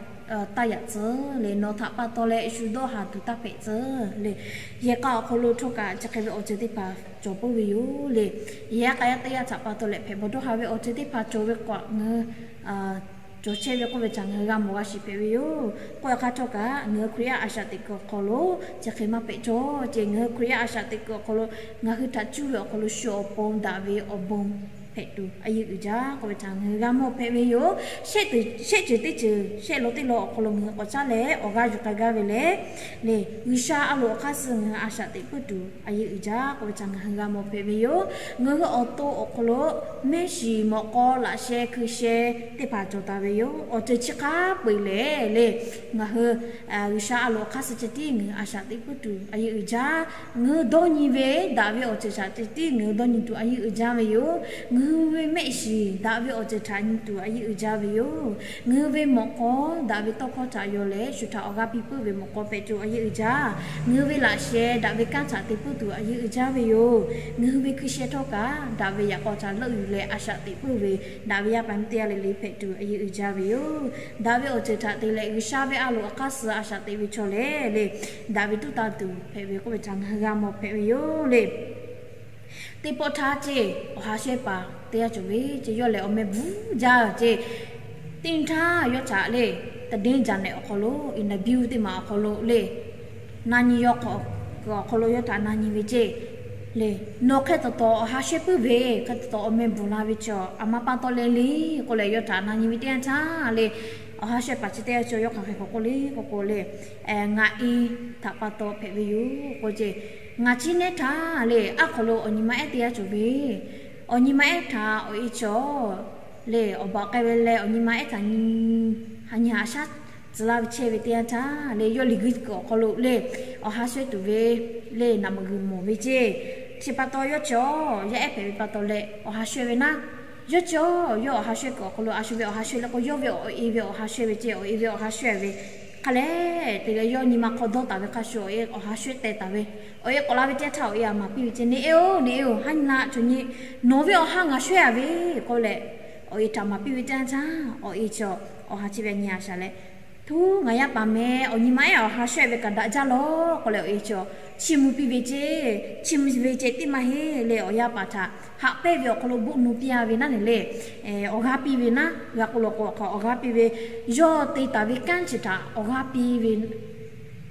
taˇ yaꞈ tcuh le. Nawˬ htaꞈ pa taw leh shu dawˇ haˍ tuˬ taˇ hpehꞈ tcuh le. Yehˬ k'a awˬ hk'aw lo htawˇ kaꞈ chi hk'e ve awˬ ceuˬ teˇ hpaˍ cawˬ puiˉ ve yoˬ le. Yehˬ yaˇ k'a yaˇ teˇ g'aˇ htaꞈ pa taw leh hpehꞈ bawˬ dawˇ haˍ ve awˬ ceuˬ teˇ hpaˍ cawˬ ve k'o, ngaˬ hui cawˬ chehˇ ve k'oˆ ve htaꞈ ngaˬ hui g'a mawˬ g'a shiˍ hpehꞈ ve yoˬ. K'oˆ ve hk'a htawˇ kaꞈ ngaˬ hui Hkriꞈ yaˇ a shaꞈ teꞈ kuiˬ awˬ hk'aw lo chi hk'e maˇ hpehꞈ cawˇ ce. Ngaˬ hui Hkriꞈ yaˇ a shaꞈ teꞈ kuiˬ awˬ hk'aw lo ngaˬ hui htaꞈ cuˇ ve awˬ hk'aw lo shu awˬ pon daꞈ ve awˬ bon hpehꞈ tuˬ a yeˇ uiˍ jaˇ k'oˆ ve htaꞈ ngaˬ hui g'a mawˬ hpehꞈ ve yoˬ. Shehˆ ceuˬ teˇ ceuˬ shehˆ lo teˇ lo awˬ hk'aw lo ngaˬ hui k'awꞈ caˉ leh awˬ g'aˇ yuˬ k'ai gaˇ ve lehˬ, le, G'uiˬsha a loˍ awˬ hk'aˇ suh ngaˬ hui a shaꞈ teꞈ puiˉ tuˬ a yeˇ uiˍ jaˇ k'oˆ ve htaꞈ ngaˬ hui g'a mawˬ hpehꞈ ve yoˬ. Ngaˬ hui awˬ to awˬ hk'aw lo mehˆ shiˍ mawꞈ k'aw laꞈ sheh hkui sheh teˇ hpaˍ cawˬ taˍ ve yoˬ. Awˬ ceuˬ chi hk'a peu-eˬ lehˬ le, ngaˬ hui G'uiˬsha a loˍ awˬ hk'aˇ suh ceh tiˉ ngaˬ hui a shaꞈ teꞈ puiˉ tuˬ a yeˇ uiˍ jaˇ. Ngaˬ hui dawˇ nyi ve daꞈ ve awˬ ceuˬ shaꞈ ceh tiˉ ngaˬ hui dawˇ nyi tuˬ a yeˇ uiˍ jaˇ ve yoˬ. Ngaˬ hui ve mehˆ shiˍ daꞈ ve awˬ ceuˬ htaꞈ nyi tuˬ a yeˇ uiˍ jaˇ ve yoˬ. Ngaˬ hui ve mawꞈ k'aw daꞈ ve tawˇ hkawˇ htaꞈ yaw leh shu htaꞈ awˬ g'aˇ piˇ puiˉ ve mawꞈ k'aw hpehꞈ tuˬ a yeˇ uiˍ jaˇ. Ngaˬ hui ve laꞈ sheh daꞈ ve kanˉ htaꞈ te puiˉ tuˬ a yeˇ uiˍ jaˇ ve yoˬ. Ngaˬ hui ve hkui sheh htawˇ kaꞈ daꞈ ve yaꞈ k'aw htaꞈ leuˆ yuˬ leh a shaꞈ teꞈ puiˉ ve daꞈ ve yaˇ paˍ miˇ teˇ g'aˇ le le hpehꞈ tuˬ a yeˇ uiˍ jaˇ ve yoˬ. Daꞈ ve awˬ ceuˬ htaꞈ te leh G'uiˬsha ve a loˍ awˬ hk'aˇ suh a shaꞈ teꞈ ve chaw lehˬ le, daꞈ ve tuˉ tanˇ tuˬ hpehꞈ ve k'oˆ ve htaꞈ ngaˬ hui g'a mawˬ hpehꞈ ve yoˬ le. Teˇ pawˆ htaˇ ceˇ, awˬ ha shehˇ paˍ teˇ g'aˇ cawˬ ve ceˇ, yawˇ lehˬ awˬ meh bvuhˇ jaˇ ceˇ. Teˇ nyi htaˇ yawˇ htaꞈ le, သတင်းစာနယ် awˬ hk'aw lo, interview teˇ maˬ awˬ hk'aw lo le, na nyi yaw k'awꞈ kuiˬ awˬ hk'aw lo yawˇ htaꞈ na nyi ve ceˇ le, nawˬ hk'e taw taw awˬ ha shehˇ puiˉ ve, hk'e taw taw awˬ meh bvuhˬ la ve chaw a ma pa taw leh le k'oˆ leh yawˇ htaꞈ na nyi ve teˇ yanˇ htaˇ le, awˬ ha shehˇ paˍ chi teˇ g'aˇ cawˬ yawˇ hk'aˬ hk'e k'awꞈ k'oˆ le k'oˆ k'o le, ngaˬ e htaꞈ pa taw hpehꞈ ve yoˬ k'o ceˇ. Ngaˬ chi neˉ htaˇ le, aˉ hk'aw lo awˬ nyi ma ehˉ teˇ g'aˇ cawˬ ve, awˬ nyi ma ehˉ htaꞈ awˬ e chaw le, awˬ baˬ k'ai ve leh awˬ nyi ma ehˉ htaꞈ nyi ha nyi ha shaˉ tcuh laˇ ve chehˇ ve teˇ yanˇ htaˇ le, yawˇ liꞈ gui kuiˬ awˬ hk'aw lo le, awˬ ha shehˇ tuˬ ve le naˍ meuꞈ g'uiˬ mawˬ ve ceˇ. Chi pa taw yawˇ cawˬ yaˇ ehˉ hpehꞈ ve pa taw leh awˬ ha shehˇ ve naˉ, yawˇ cawˬ yawˇ awˬ ha shehˇ kuiˬ awˬ hk'aw lo a shu ve awˬ ha shehˇ leh k'o, yawˇ ve awˬ e ve awˬ ha shehˇ ve ceˇ, awˬ e ve awˬ ha shehˇ ve hk'a leh te leh yawˇ nyi ma hk'aw dawˇ taˍ ve hk'a shuˍ awˬ e awˬ ha shehˇ teh taˍ ve, awˬ e k'awꞈ la ve teˇ yanˇ htaˇ awˬ e a maˍ piˇ ve ceˇ, neˇ eˬ oˬ, neˇ eˬ oˬ, haˉ nyi la chaw nyi, nawˬ ve awˬ ha ngaˬ shehˇ a ve k'oˆ leh, awˬ e htaꞈ maˍ piˇ ve teˇ yanˇ htaˇ awˬ e chaw awˬ ha chi ve nyi a shaˍ leh, htuˉ ngaˬ yaˇ paˍ meh, awˬ nyi ma ehˉ awˬ ha shehˇ ve kaꞈ daꞈ jaˇ lawˬ k'oˆ leh awˬ e chaw chiˇ mvuh piˇ ve ceˇ. Chiˇ mvuh ve ceˇ tiˉ maˇ heˆ le, awˬ yaˇ paˍ htaꞈ haꞈ pehnˇ ve awˬ hk'aw lo boˆ nu piˇ a ve naˉ neˬ le, awˬ g'aˇ piˇ ve naˉ g'a k'o lawˬ k'o awˬ g'aˇ piˇ ve, yawˇ te taˍ ve kanˉ chi htaꞈ awˬ g'aˇ piˇ ve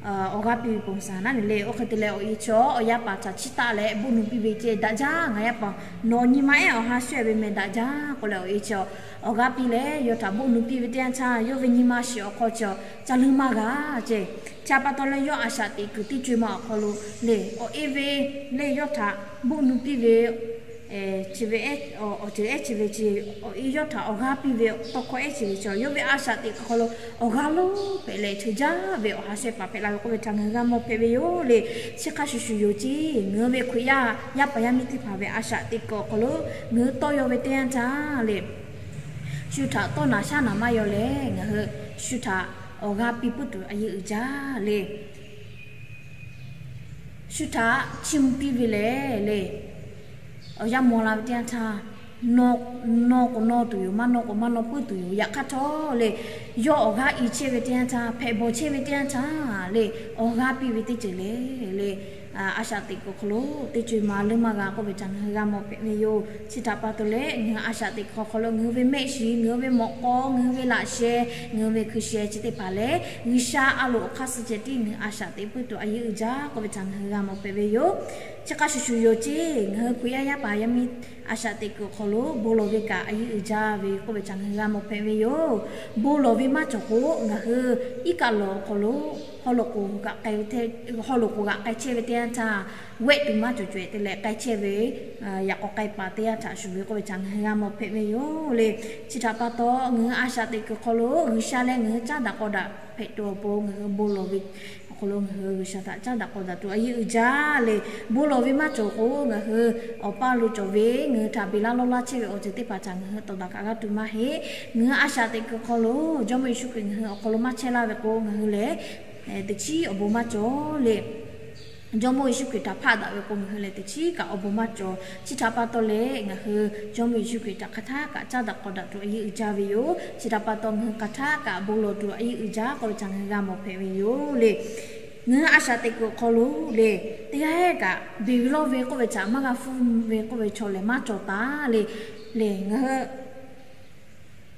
awˬ g'aˇ piˇ ve ponˬ saˍ naˉ neˬ le. Oˇ hk'e te leh awˬ e chaw awˬ yaˇ paˍ htaꞈ chiˇ taˆ leh boˆ nu piˇ ve ceˇ, daꞈ jaˇ ngaˬ yaˇ paˍ, nawˬ nyi ma ehˉ awˬ ha shehˇ ve meh, daꞈ jaˇ k'oˆ leh awˬ e chaw awˬ g'aˇ piˇ leh yawˇ htaꞈ boˆ nu piˇ ve teˇ yanˇ htaˇ yawˇ ve nyi ma shiˍ awˬ hk'aw cawˬ ca leuˇ maˇ g'a ceˇ. Chi pa taw leh yawˇ a shaꞈ teꞈ kuiˬ teˇ co e ma awˬ hk'aw lo le, awˬ e ve le yawˇ htaꞈ boˆ nu piˇ ve chi ve awˬ ceuˬ ehˉ chi ve chi, awˬ e yawˇ htaꞈ awˬ g'aˇ piˇ ve tawˇ hkawˇ ehˉ chi ve chaw, yawˇ ve a shaꞈ teꞈ kuiˬ hk'aw lo awˬ g'aˇ lonˉ hpehꞈ leh, ceuˬ jaˇ ve awˬ ha shehˇ paˍ hpehꞈ la ve k'oˆ ve htaꞈ ngaˬ hui g'a mawˬ hpehꞈ ve yoˬ le. Chi hk'a shuˍ shuˍ yoˬ ceˇ, ngaˬ hui ve Hkriꞈ yaˇ yaˇ paˍ yaˇ miˇ teˇ hpaˍ ve a shaꞈ teꞈ kuiˬ awˬ hk'aw lo ngaˬ hui tawˇ yaw ve teˇ yanˇ htaˇ le, shu htaꞈ tawˇ naˍ shaˉ naˍ maˇ yaw leh ngaˬ hui shu htaꞈ awˬ g'aˇ piˇ puiˉ tuˬ a yeˇ uiˍ jaˇ le. Shu htaꞈ chiˇ mvuh piˇ ve lehˬ le, awˬ yanˇ maw la ve teˇ yanˇ htaˇ, nawˬ k'o nawˇ tuˬ yoˬ, maˇ nawˇ k'o maˇ nawˇ puiˉ tuˬ yoˬ. Yaꞈ hk'aˇ htawˇ le, yawˇ awˬ g'aˇ i chehˇ ve teˇ yanˇ htaˇ, hpehꞈ bawˬ chehˇ ve teˇ yanˇ htaˇ le, awˬ g'aˇ piˇ ve teˇ ceuˬ le le, a shaꞈ teꞈ kuiˬ awˬ hk'aw lo teˇ co e ma leuˇ maˇ g'a k'oˆ ve htaꞈ ngaˬ hui g'a mawˬ hpehꞈ ve yoˬ. Chi htaꞈ pa taw leh ngaˬ hui a shaꞈ teꞈ kuiˬ awˬ hk'aw lo ngaˬ hui ve mehˆ shiˍ, ngaˬ hui ve mawꞈ k'aw, ngaˬ hui ve laꞈ sheh, ngaˬ hui ve hkui sheh chi teˇ hpaˍ leh G'uiˬsha a loˍ awˬ hk'aˇ suh ceh tiˉ ngaˬ hui a shaꞈ teꞈ puiˉ tuˬ a yeˇ uiˍ jaˇ k'oˆ ve htaꞈ ngaˬ hui g'a mawˬ hpehꞈ ve yoˬ. Chi hk'a shuˍ shuˍ yoˬ ceˇ, ngaˬ hui Hkriꞈ yaˇ yaˇ paˍ yaˇ miˇ a shaꞈ teꞈ kuiˬ awˬ hk'aw lo bon lawˬ ve kaꞈ a yeˇ uiˍ jaˇ ve k'oˆ ve htaꞈ ngaˬ hui g'a mawˬ hpehꞈ ve yoˬ. Bon lawˬ ve maˇ cawˬ k'o ngaˬ hui iˉ kaˆ lawˬ awˬ hk'aw lo haw loꞈ k'oˍ g'aꞈ k'ai chehˇ ve teˇ yanˇ htaˇ, wehˆ tuˬ maˇ cawˬ cawehˬ te leh k'ai chehˇ ve yaꞈ k'aw k'ai paˍ teˇ yanˇ htaꞈ shuˍ ve k'oˆ ve htaꞈ ngaˬ hui g'a mawˬ hpehꞈ ve yoˬ le. Chi htaꞈ pa taw ngaˬ hui a shaꞈ teꞈ kuiˬ awˬ hk'aw lo G'uiˬsha leh ngaˬ hui caˉ daꞈ k'aw daꞈ hpehꞈ tuˬ awˬ pon ngaˬ hui bon lawˬ ve awˬ hk'aw lo ngaˬ hui G'uiˬsha htaꞈ caˉ daꞈ k'aw daꞈ tuˬ a yeˇ uiˍ jaˇ le. Bon lawˬ ve maˇ cawˬ k'o ngaˬ hui awˬ paˇ lo cawˬ ve ngaˬ hui htaꞈ beˬ laˇ lawˇ laˇ chehˇ ve awˬ ceuˬ teˇ hpaˍ htaꞈ ngaˬ hui tawˍ daꞈ kaꞈ g'aˇ tuˬ maˇ heˆ. Ngaˬ hui a shaꞈ teꞈ kuiˬ awˬ hk'aw lo Jawˇmawˇ Yeˍsuˆ Hkriꞈ ngaˬ hui awˬ hk'aw lo maˇ chehˇ laˇ ve k'o ngaˬ hui lehˬ teꞈ chiˉ awˬ bon maˇ cawˬ le. Jawˇmawˇ Yeˍsuˆ Hkriꞈ htaꞈ hpaˆ daꞈ ve k'o, ngaˬ hui lehˬ teˇ chiˉ kaꞈ awˬ bon maˇ cawˬ. Chi htaꞈ pa taw leh, ngaˬ hui Jawˇmawˇ Yeˍsuˆ Hkriꞈ htaꞈ hk'aˬ htaˇ kaꞈ caˉ daꞈ k'awꞈ daꞈ tuˬ a yeˇ uiˍ jaˇ ve yoˬ. Chi htaꞈ pa taw, ngaˬ hui hk'aˬ htaˇ kaꞈ bon lawˬ tuˬ a yeˇ uiˍ jaˇ k'oˆ ve htaꞈ ngaˬ hui g'a mawˬ hpehꞈ ve yoˬ le. Ngaˬ hui a shaꞈ teꞈ kuiˬ awˬ hk'aw lo le, teˇ g'aˇ kaꞈ beˬ ve lawˇ ve k'oˆ ve htaꞈ maˇ g'a hpuˇ ve k'oˆ ve chaw lehˬ maˇ cawˬ taˍ le. Lehˬ, ngaˬ hui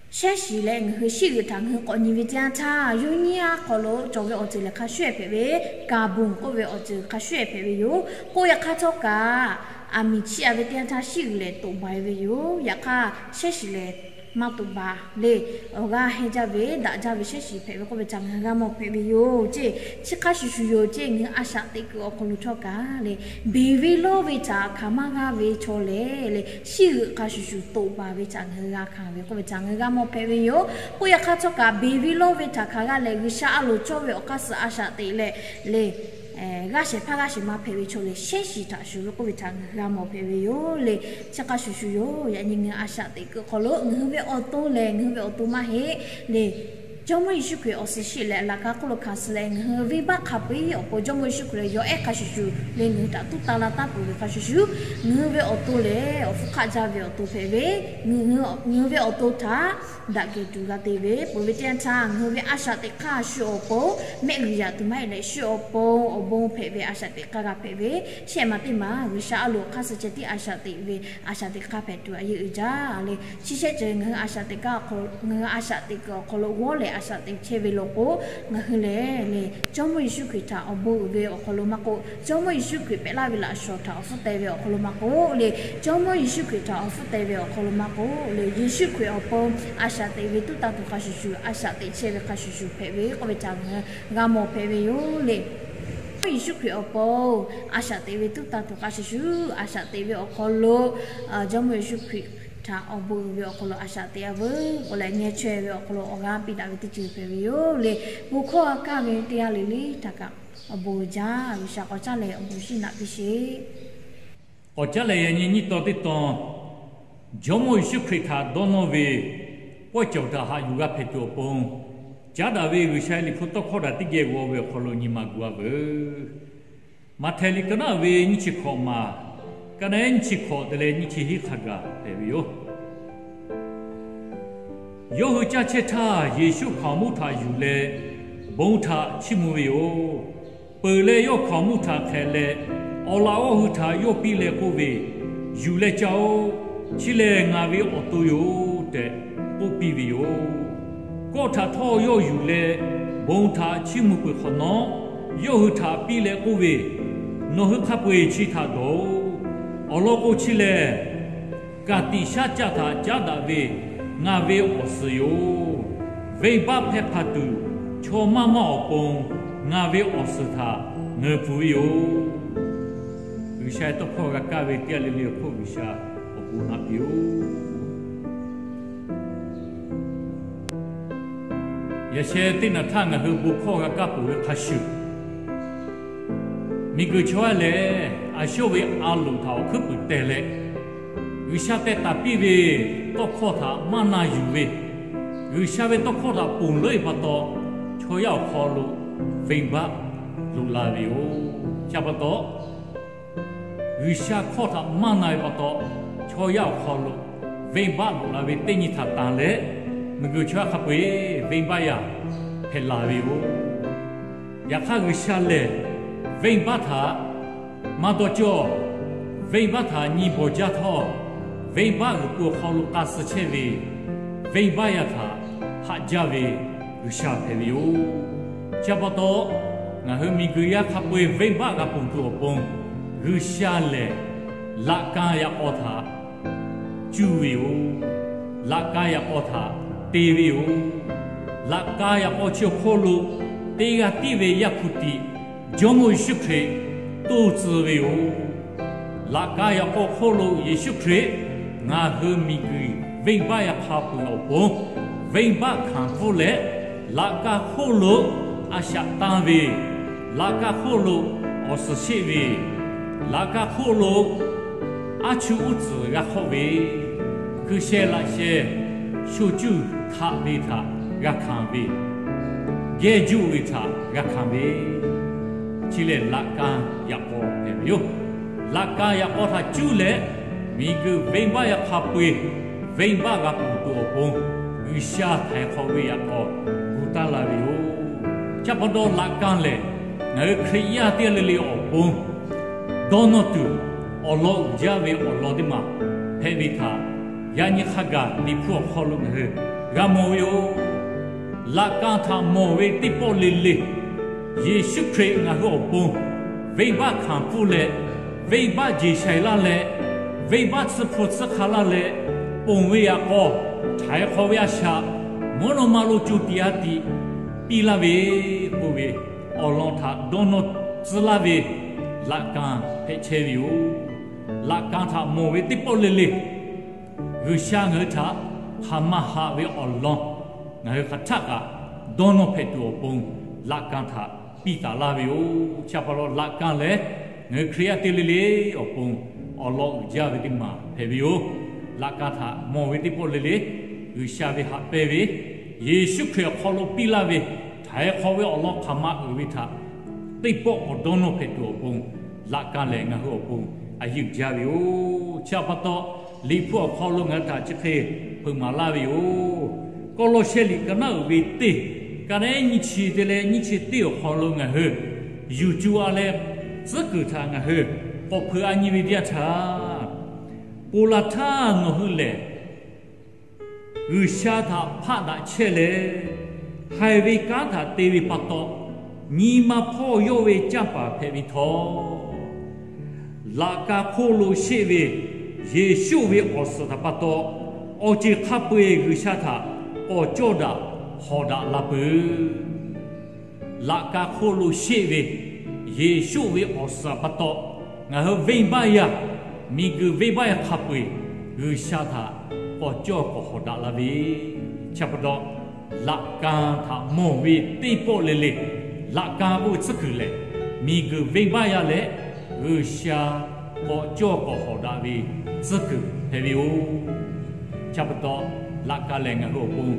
shehˉ shiˍ leh ngaˬ hui shiˆ g'uiˬ htaꞈ ngaˬ hui k'awꞈ nyi ve teˇ yanˇ htaˇ, yawˇ nyiˇ aˉ hk'aw lo cawˬ ve awˬ ceuˬ lehˬ hk'a shuˍ shuˍ hpehꞈ ve, kaˍ bon k'oˆ ve awˬ ceuˬ hk'a shuˍ shuˍ hpehꞈ ve yoˬ. K'oˆ yaꞈ hk'aˇ htawˇ kaꞈ, aˬ miˍ chiˇ a ve teˇ yanˇ htaˇ shiˆ g'uiˬ lehˬ toꞈ baˬ e ve yoˬ. Yaꞈ hk'aˇ, shehˉ shiˍ lehˬ maˇ toꞈ baˬ le. Awˬ g'aˇ hehnˇ jaˇ ve, daꞈ jaˇ ve shehˉ shiˍ hpehꞈ ve k'oˆ ve htaꞈ ngaˬ hui g'a mawˬ hpehꞈ ve yoˬ ceˇ. Chi hk'a shuˍ shuˍ yoˬ ceˇ, ngaˬ hui a shaꞈ teꞈ kuiˬ awˬ hk'aw lo htawˇ kaꞈ le, beˬ ve lawˇ ve htaꞈ hk'aˬ maˇ g'aˇ ve chaw lehˬ le, shiˆ g'uiˬ hk'a shuˍ shuˍ toꞈ baˬ ve htaꞈ ngaˬ hui g'a hkanˍ ve k'oˆ ve htaꞈ ngaˬ hui g'a mawˬ hpehꞈ ve yoˬ. K'oˆ yaꞈ hk'aˇ htawˇ kaꞈ, beˬ ve lawˇ ve htaꞈ hk'aˬ g'a leh G'uiˬsha a loˍ cawˇ ve awˬ hk'aˇ suh a shaꞈ teꞈ leh le, g'aˇ shehˍ hpaˇ g'aˇ shehˍ ma hpehꞈ ve chaw lehˬ, shehˉ shiˍ htaꞈ shuˍ ve k'oˆ ve htaꞈ ngaˬ hui g'a mawˬ hpehꞈ ve yoˬ le. Chi hk'a shuˍ shuˍ yoˬ, yaꞈ nyi ngaˬ hui a shaꞈ teꞈ kuiˬ awˬ hk'aw lo ngaˬ hui ve awˬ to lehˬ, ngaˬ hui ve awˬ to maˇ heˆ le. Jawˇmawˇ Yeˍsuˆ Hkriꞈ awˬ suhˍ sheˆ leh laꞈ ka hk'oˆ lo hkanˍ suh leh, ngaˬ hui venˇbaˆ hk'a peu-eˬ awˬ pon Jawˇmawˇ Yeˍsuˆ Hkriꞈ lehˬ yawˬ ehˉ hk'a shuˍ shuˍ le, ngaˬ hui htaꞈ tuˉ taˇ laˇ taˉ peuˬ ve hk'a shuˍ shuˍ, ngaˬ hui ve awˬ to lehˬ awˬ hpfuhˇ hk'aˆ jaˇ ve awˬ to hpehꞈ ve, ngaˬ hui ve awˬ to htaꞈ daꞈ kehˬ tuˬ g'a te ve peuˬ ve teˇ yanˇ htaˇ, ngaˬ hui ve a shaꞈ teꞈ hk'aˇ shu awˬ pon, mehˆ g'uiˬ yaꞈ tuˬ maˇ heˆ leh shu awˬ pon awˬ bon hpehꞈ ve a shaꞈ teꞈ hk'aˇ g'a hpehꞈ ve, shehˆ maˬ teˇ maˬ G'uiˬsha a loˍ awˬ hk'aˇ suh ceh tiˉ a shaꞈ teꞈ ve, a shaꞈ teꞈ hk'aˇ hpehꞈ tuˬ a yeˇ uiˍ jaˇ le. Chi shehˆ ceuˬ ngaˬ hui a shaꞈ teꞈ hk'aˇ awˬ hk'aw, ngaˬ hui a shaꞈ teꞈ kuiˬ awˬ hk'aw lo g'awˇ leh a shaꞈ teꞈ chehˇ ve law k'o, ngaˬ hui lehˬ le, Jawˇmawˇ Yeˍsuˆ Hkriꞈ htaꞈ awˬ bon uiˍ ve awˬ hk'aw lo maˇ k'oˆ, Jawˇmawˇ Yeˍsuˆ Hkriꞈ pehꞈ laˇ ve laꞈ shawˍ htaꞈ awˬ hpfuhˇ teh ve awˬ hk'aw lo maˇ k'oˆ le, Jawˇmawˇ Yeˍsuˆ Hkriꞈ htaꞈ awˬ hpfuhˇ teh ve awˬ hk'aw lo maˇ k'oˆ le, Yeˍsuˆ Hkriꞈ awˬ pon a shaꞈ teꞈ ve tuˉ tanˇ tuˬ hk'a shuˍ shuˍ, a shaꞈ teꞈ chehˇ ve hk'a shuˍ shuˍ hpehꞈ ve k'oˆ ve htaꞈ ngaˬ hui g'a mawˬ hpehꞈ ve yoˬ le. Yeˍsuˆ Hkriꞈ awˬ pon a shaꞈ teꞈ ve tuˉ tanˇ tuˬ hk'a shuˍ shuˍ, a shaꞈ teꞈ ve awˬ hk'aw lo Jawˇmawˇ Yeˍsuˆ Hkriꞈ htaꞈ awˬ bon uiˍ ve awˬ hk'aw lo a shaꞈ teꞈ a veuˬ k'oˆ leh, ngeh chaweh ve awˬ hk'aw lo awˬ g'aˇ piˇ daꞈ ve teˇ ceuˬ hpehꞈ ve yoˬ le. Bon hkawˇ g'a kaˇ ve teˇ g'aˇ le le htaꞈ kaꞈ awˬ bon uiˍ jaˇ. G'uiˬsha k'awꞈ caˉ leh awˬ bon shinˉ naꞈ piˇ sheˍ. K'awꞈ caˉ leh yaꞈ nyi nyiˇ tawn teˇ tawn, Jawˇmawˇ Yeˍsuˆ Hkriꞈ htaꞈ dawˇ nawˇ ve pawehˇ cawˬ htaꞈ haꞈ yuˬ g'a hpehꞈ tuˬ awˬ pon, caˉ daꞈ ve G'uiˬsha ve Liꞈ hpu tawˇ hkawˇ htaꞈ teˇ geh g'aw ve awˬ hk'aw lo nyi ma gu a veuˬ. Maꞈhtehˍ liꞈ ka naˆ ve nyiˇ chi hkawꞈ maˬ, ka naˆ nyiˇ chi hkawꞈ te leh nyiˇ chi hiˉ hk'a gaˬ hpehꞈ ve yoˬ. Yawˇ hui caˇ chehˇ htaˇ, Yeˍsuˆ hkaoˍmonˇ htaꞈ yuˬ leh bon htaꞈ chiˇ mvuh ve yoˬ. Peuˬ leh yawˇ hkaoˍmonˇ htaꞈ hk'ehꞈ leh, awˬ laꞈ g'awˇ hui htaꞈ yawˇ piˇ leh k'oˆ ve, Yuˬ leh caˇ-oˆ. Chi lehˬ ngaˬ ve awˬ to yoˬ tehꞈ k'oˆ piˇ ve yoˬ. Kawˆ htaꞈ htawˇ yawˇ yuˬ leh bon htaꞈ chiˇ mvuh peuˬ hk'awꞈ nawˉ, yawˇ hui htaꞈ piˇ leh k'oˆ ve, Nawˬ hui hk'a peu-eˬ chi htaꞈ dawˬ-oꞈ. Awˬ lawn k'o, chi lehˬ ka tiꞈ shaˉ caˆ htaꞈ caˉ daꞈ ve ngaˬ ve awˬ suhˍ yoˬ. Venˇbaˆ hpehˇ hpaˍ tuˬ chaw maˇ maˇ awˬ pon ngaˬ ve awˬ suhˍ htaꞈ ngeuˍ pfuhˍ ve yoˬ. G'uiˬsha ve tawˇ hkawˇ g'a kaˇ ve teˇ g'aˇ le le awˬ hk'oˆ G'uiˬsha awˬ bon naꞈ piˇ-oˆ. Yaꞈ sheh teˇ naˬ htaˇ ngaˬ hui bon hkawˇ g'a kaˇ peuˬ ve hk'a shuˍ, miˬguiˬ chaw yaˇ lehˬ, a shawˉ ve a loˍ htaꞈ awˬ hkuiˉ puiˍ teh leh, G'uiˬsha teh taˍ piˇ ve tawˇ hkawˇ htaꞈ maˇ na yuˬ ve, G'uiˬsha ve tawˇ hkawˇ htaꞈ ponˬ leuˉ ve pa taw, chaw yaˇ awˬ hk'aw lo venˇbaˆ loꞈ la ve yoˬ. Chi pa taw, G'uiˬsha hkawˇ htaꞈ maˇ na ve pa taw, chaw yaˇ awˬ hk'aw lo venˇbaˆ loꞈ la ve teˇ nyi htaꞈ tanˬ leh, miˬguiˬ chaw yaˇ hk'a peu-eˬ venˇbaˆ yaˇ hpehꞈ la ve yoˬ. Yaꞈ hk'aˇ, G'uiˬsha lehˬ venˇbaˆ htaꞈ maˇ dawˇ cawˇ. Venˇbaˆ htaꞈ nyi bawˬ jaˇ htawˇ, venˇbaˆ g'uiˬ pui awˬ hk'aw lo k'a suh chehˇ ve venˇbaˆ yaˇ htaꞈ haꞈ jaˇ ve G'uiˬsha hpehꞈ ve yoˬ. Chi pa taw, ngaˬ hui miˬguiˬ yaˇ hk'a peu-eˬ venˇbaˆ g'a ponˬ tuˬ awˬ pon, G'uiˬsha lehˬ laꞈ ka yaꞈ k'aw htaꞈ cuˇ ve yoˬ. Laꞈ ka yaꞈ k'aw htaꞈ te ve yoˬ. Laꞈ ka yaꞈ k'aw chi awˬ hk'oˆ lo teˇ g'aˇ tiˉ ve Yaˇ hpu tiꞈ Jawˇmawˇ Yeˍsuˆ Hkriꞈ toˇ tcuh ve yoˬ. Laꞈ ka yaꞈ k'aw hk'oˆ lo Yeˍsuˆ Hkriꞈ ngaˬ hui miˬguiˬ venˇbaˆ yaˇ hk'a peu-eˬ awˬ pon venˇbaˆ hkanˍ pfuhˇ leh, laꞈ ka hk'oˆ lo a shaꞈ tanˇ ve, laꞈ ka hk'oˆ lo awˬ suhˍ sheˆ ve, laꞈ ka hk'oˆ lo aˉ chuˇ uˉ tcuhˍ g'a hk'awˆ ve, hkui sheh laꞈ sheh sho cuˇ htaꞈ ve htaꞈ g'a hkanˍ ve, gehˇ juˆ ve htaꞈ g'a hkanˍ ve, Chi lehˬ, laꞈ ka yaꞈ k'aw hpehꞈ ve yoˬ. Laꞈ ka yaꞈ k'aw htaꞈ cuˇ leh, miˬguiˬ venˇbaˆ yaˇ hk'a peu-eˬ venˇbaˆ g'a ponˬ tuˬ awˬ pon, G'uiˬsha htaiˍ hk'awꞈ ve yaꞈ k'aw gu taˉ la ve yoˬ. Chi pa taw, laꞈ ka lehˬ, ngaˬ hui Hkriꞈ yaˇ teˇ g'aˇ le le awˬ pon dawˇ nawˇ tuˬ, awˬ lawn uiˍ jaˇ ve awˬ lawn teˇ maˬ hpehꞈ ve htaꞈ, yaꞈ nyi hk'a gaˬ Liꞈ hpu awˬ hk'aw lo ngaˬ hui g'a mawˬ ve yoˬ. Laꞈ ka htaꞈ mawˬ ve teˇ pawˆ le le, Yeˍsuˆ Hkriꞈ ngaˬ hui awˬ pon venˇbaˆ hkanˍ pfuhˇ leh, venˇbaˆ jeˬ shaiˍ laˇ leh, venˇbaˆ tsuhˇ hpu tsuhˇ hk'a laˇ leh, ponˬ ve yaꞈ k'aw, htaiˍ hk'awꞈ ve a shaꞈ, mvuhˇ naw ma lo co tiꞈ a tiꞈ piˇ laˇ ve k'oˆ ve awˬ lawn htaꞈ dawˇ nawˇ tcuh laˇ ve laꞈ ka hpehꞈ chehˇ ve yoˬ. Laꞈ ka htaꞈ mawˬ ve teˇ pawˆ le le, G'uiˬsha ngaˬ hui htaꞈ hk'aˬ ma haꞈ ve awˬ lawn ngaˬ hui hk'aˬ htaˆ kaꞈ dawˇ nawˇ hpehꞈ tuˬ awˬ pon, laꞈ ka htaꞈ piˇ taˍ laˇ ve yoˬ. Chi pa taw, laꞈ ka lehˬ, ngaˬ hui Hkriꞈ yaˇ teˇ g'aˇ le le awˬ pon awˬ lawn uiˍ jaˇ ve teˇ maˬ hpehꞈ ve yoˬ. Laꞈ ka htaꞈ mawˬ ve teˇ pawˆ le le, G'uiˬsha ve haꞈ pehnˇ ve, Yeˍsuˆ Hkriꞈ awˬ hk'aw lo piˇ laˇ ve htaiˍ hk'awꞈ ve awˬ lawn hk'aˬ ma uiˍ ve htaꞈ teˇ pawˆ k'awꞈ dawˇ nawˇ hpehꞈ tuˬ awˬ pon, laꞈ ka lehˬ ngaˬ hui awˬ pon a yeˇ uiˍ jaˇ ve yoˬ. Chi pa taw, Liꞈ hpu awˬ hk'aw lo ngaˬ hui htaꞈ chi hk'e hpeuꞈ maˍ laˇ ve yoˬ. Kawˇlawˇsehˇ liꞈ ka naˉ uiˍ ve teˇ, ka naˉ nyiˇ chi te leh nyiˇ chi teˇ awˬ hk'aw lo ngaˬ hui yuˬ co a leh, tcuhˉ kuiˬ htaꞈ ngaˬ hui k'awꞈ hpeuꞈ a nyi ve teˇ yanˇ htaˇ, Ponˬ laˬ htaˇ nawˬ hui lehˬ, G'uiˬsha htaꞈ hpaˆ daꞈ chehˇ leh, haiˬ ve kanˉ htaꞈ te ve pa taw, nyi ma hpawˇ yawˇ ve canˇ paˍ hpehꞈ ve htawˇ, laꞈ ka hk'oˆ lo sheˆ ve Yeˍsuˆ ve awˬ suhˍ htaꞈ pa taw, awˬ ceuˬ hk'a peu-eˬ G'uiˬsha htaꞈ k'awꞈ cawˇ daꞈ hawˍ daꞈ la peuˬ. Laꞈ ka hk'oˆ lo sheˆ ve Yeˍsuˆ ve awˬ suhˍ pa taw, ngaˬ hui venˇbaˆ yaˇ, miˬguiˬ venˇbaˆ yaˇ hk'a peu-eˬ G'uiˬsha htaꞈ k'awꞈ cawˇ k'awꞈ hawˍ daꞈ la ve. Chi pa taw, laꞈ ka htaꞈ mawˬ ve teˇ pawˆ le le, laꞈ ka k'oˆ ve tcuhˉ kuiˬ lehˬ, miˬguiˬ venˇbaˆ yaˇ leh G'uiˬsha k'awꞈ cawˇ k'awꞈ hawˍ daꞈ ve tcuhˉ kuiˬ hpehꞈ ve yoˬ. Chi pa taw, laꞈ ka lehˬ ngaˬ hui awˬ pon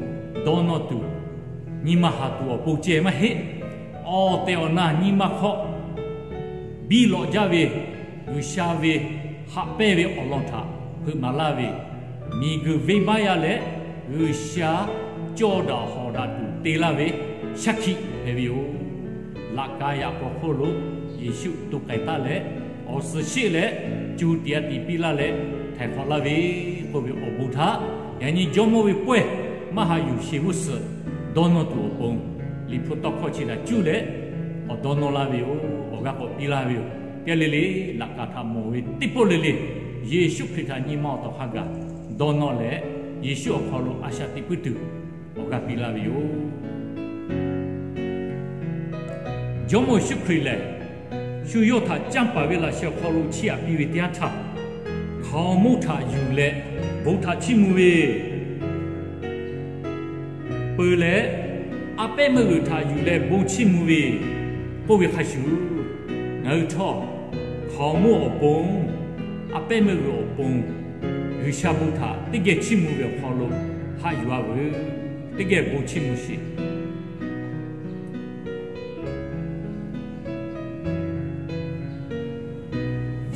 dawˇ nawˇ tuˬ, nyi ma haˍ tuˬ awˬ pon ceh maˇ heˆ. Awˬ tehˬ awˬ na nyi ma hk'aw biˇ lawꞈ jaˇ ve G'uiˬsha ve haꞈ pehnˇ ve awˬ lawn htaꞈ hpeuꞈ maˍ laˇ ve, miˬguiˬ venˇbaˆ yaˇ leh G'uiˬsha cawˇ daꞈ hawˍ daꞈ tuˬ te laˇ ve shaˉ hkiˆ hpehꞈ ve yoˬ. Laꞈ ka yaꞈ k'aw hk'oˆ lo Yeˍsuˆ to k'ai taˍ leh, awˬ suhˍ sheˆ leh, co tiꞈ a tiꞈ piˇ laˇ leh htaiˍ hk'awꞈ laˇ ve k'oˆ ve awˬ bon htaꞈ, yaꞈ nyi Jawˇmawˇ ve pawehˇ maˇ haꞈ yuˬ sheˍ g'uˇ suhˍ dawˇ nawˇ tuˬ awˬ pon, Liꞈ hpu tawˇ hkawˇ chi htaꞈ cuˇ leh k'awꞈ dawˇ nawˇ laˇ ve yoˬ. Awˬ g'aˇ k'awꞈ piˇ laˇ ve yoˬ. Teˇ g'aˇ le le laꞈ ka htaꞈ mawˬ ve teˇ pawˆ le le, Yeˍsuˆ Hkriꞈ htaꞈ nyi ma awˬ tawˍ hk'a gaˬ dawˇ nawˇ leh, Yeˍsuˆ awˬ hk'aw lo a shaꞈ teꞈ puiˉ tuˬ awˬ g'aˇ piˇ laˇ ve yoˬ. Jawˇmawˇ Yeˍsuˆ Hkriꞈ lehˬ, shu yawˇ htaꞈ canˇ paˍ ve laꞈ sheh awˬ hk'aw lo chiˇ aꞈ piˇ ve teˇ yanˇ htaˇ, hkaoˍmonˇ htaꞈ yuˬ leh bon htaꞈ chiˇ mvuh ve peuˬ leh, a pehˉ meuˇ g'uiˬ htaꞈ yuˬ leh bon chiˇ mvuh ve k'oˆ ve hk'a shuˍ, ngaˬ hui htawˇ hkaoˍmonˇ awˬ pon, a pehˉ meuˇ g'uiˬ awˬ pon, G'uiˬsha bon htaꞈ teˇ geh chiˇ mvuh ve awˬ hk'aw lo haꞈ yuˬ a veuˬ. Teˇ geh bon chiˇ mvuh sheˍ.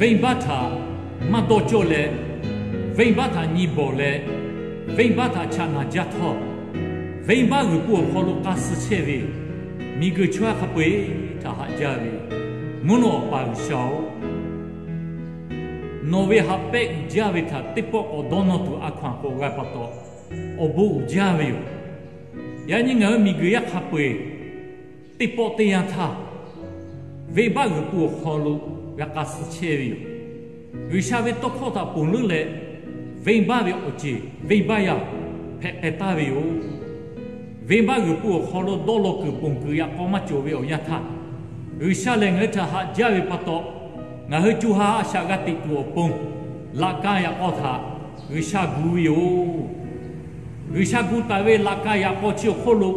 Venˇbaˆ htaꞈ maˇ dawˇ cawˇ leh, venˇbaˆ htaꞈ nyi bawˬ leh, venˇbaˆ htaꞈ chaꞈ naˍ jaˇ htawˇ, venˇbaˆ g'uiˬ pui awˬ hk'aw lo k'a suh chehˇ ve miˬguiˬ chaw yaˇ hk'a peu-eˬ htaꞈ haꞈ jaˇ ve, Mvuhˇ naw Awˬ pa G'uiˬsha-oˬ, nawˬ ve haꞈ pehnˇ uiˍ jaˇ ve htaꞈ teˇ pawˆ k'awꞈ dawˇ nawˇ tuˬ a hkaw-anˬ k'awꞈ g'a pa taw, awˬ bon uiˍ jaˇ ve yoˬ. Yaꞈ nyi ngaˬ hui miˬguiˬ yaˇ hk'a peu-eˬ teˇ pawˆ teˇ yanˇ htaˇ, venˇbaˆ g'uiˬ pui awˬ hk'aw lo g'a k'a suh chehˇ ve yoˬ. G'uiˬsha ve tawˇ hkawˇ htaꞈ ponˬ leuˉ leh, venˇbaˆ ve awˬ ceˬ venˇbaˆ yaˇ hpehꞈ k'ai taˍ ve yoˬ. Venˇbaˆ g'uiˬ pui awˬ hk'aw lo dawˇ law kuiˬ ponˬ kuiˬ yaꞈ k'aw maˇ cawˬ ve awˬ yanˇ htaˇ, G'uiˬsha lehˬ ngaˬ hui htaꞈ haꞈ jaˇ ve pa taw, ngaˬ hui co ha a shaꞈ g'a teꞈ tuˬ awˬ pon, laꞈ ka yaꞈ k'aw htaꞈ G'uiˬsha gu ve yoˬ. G'uiˬsha gu taˍ ve laꞈ ka yaꞈ k'aw chi awˬ hk'oˆ lo,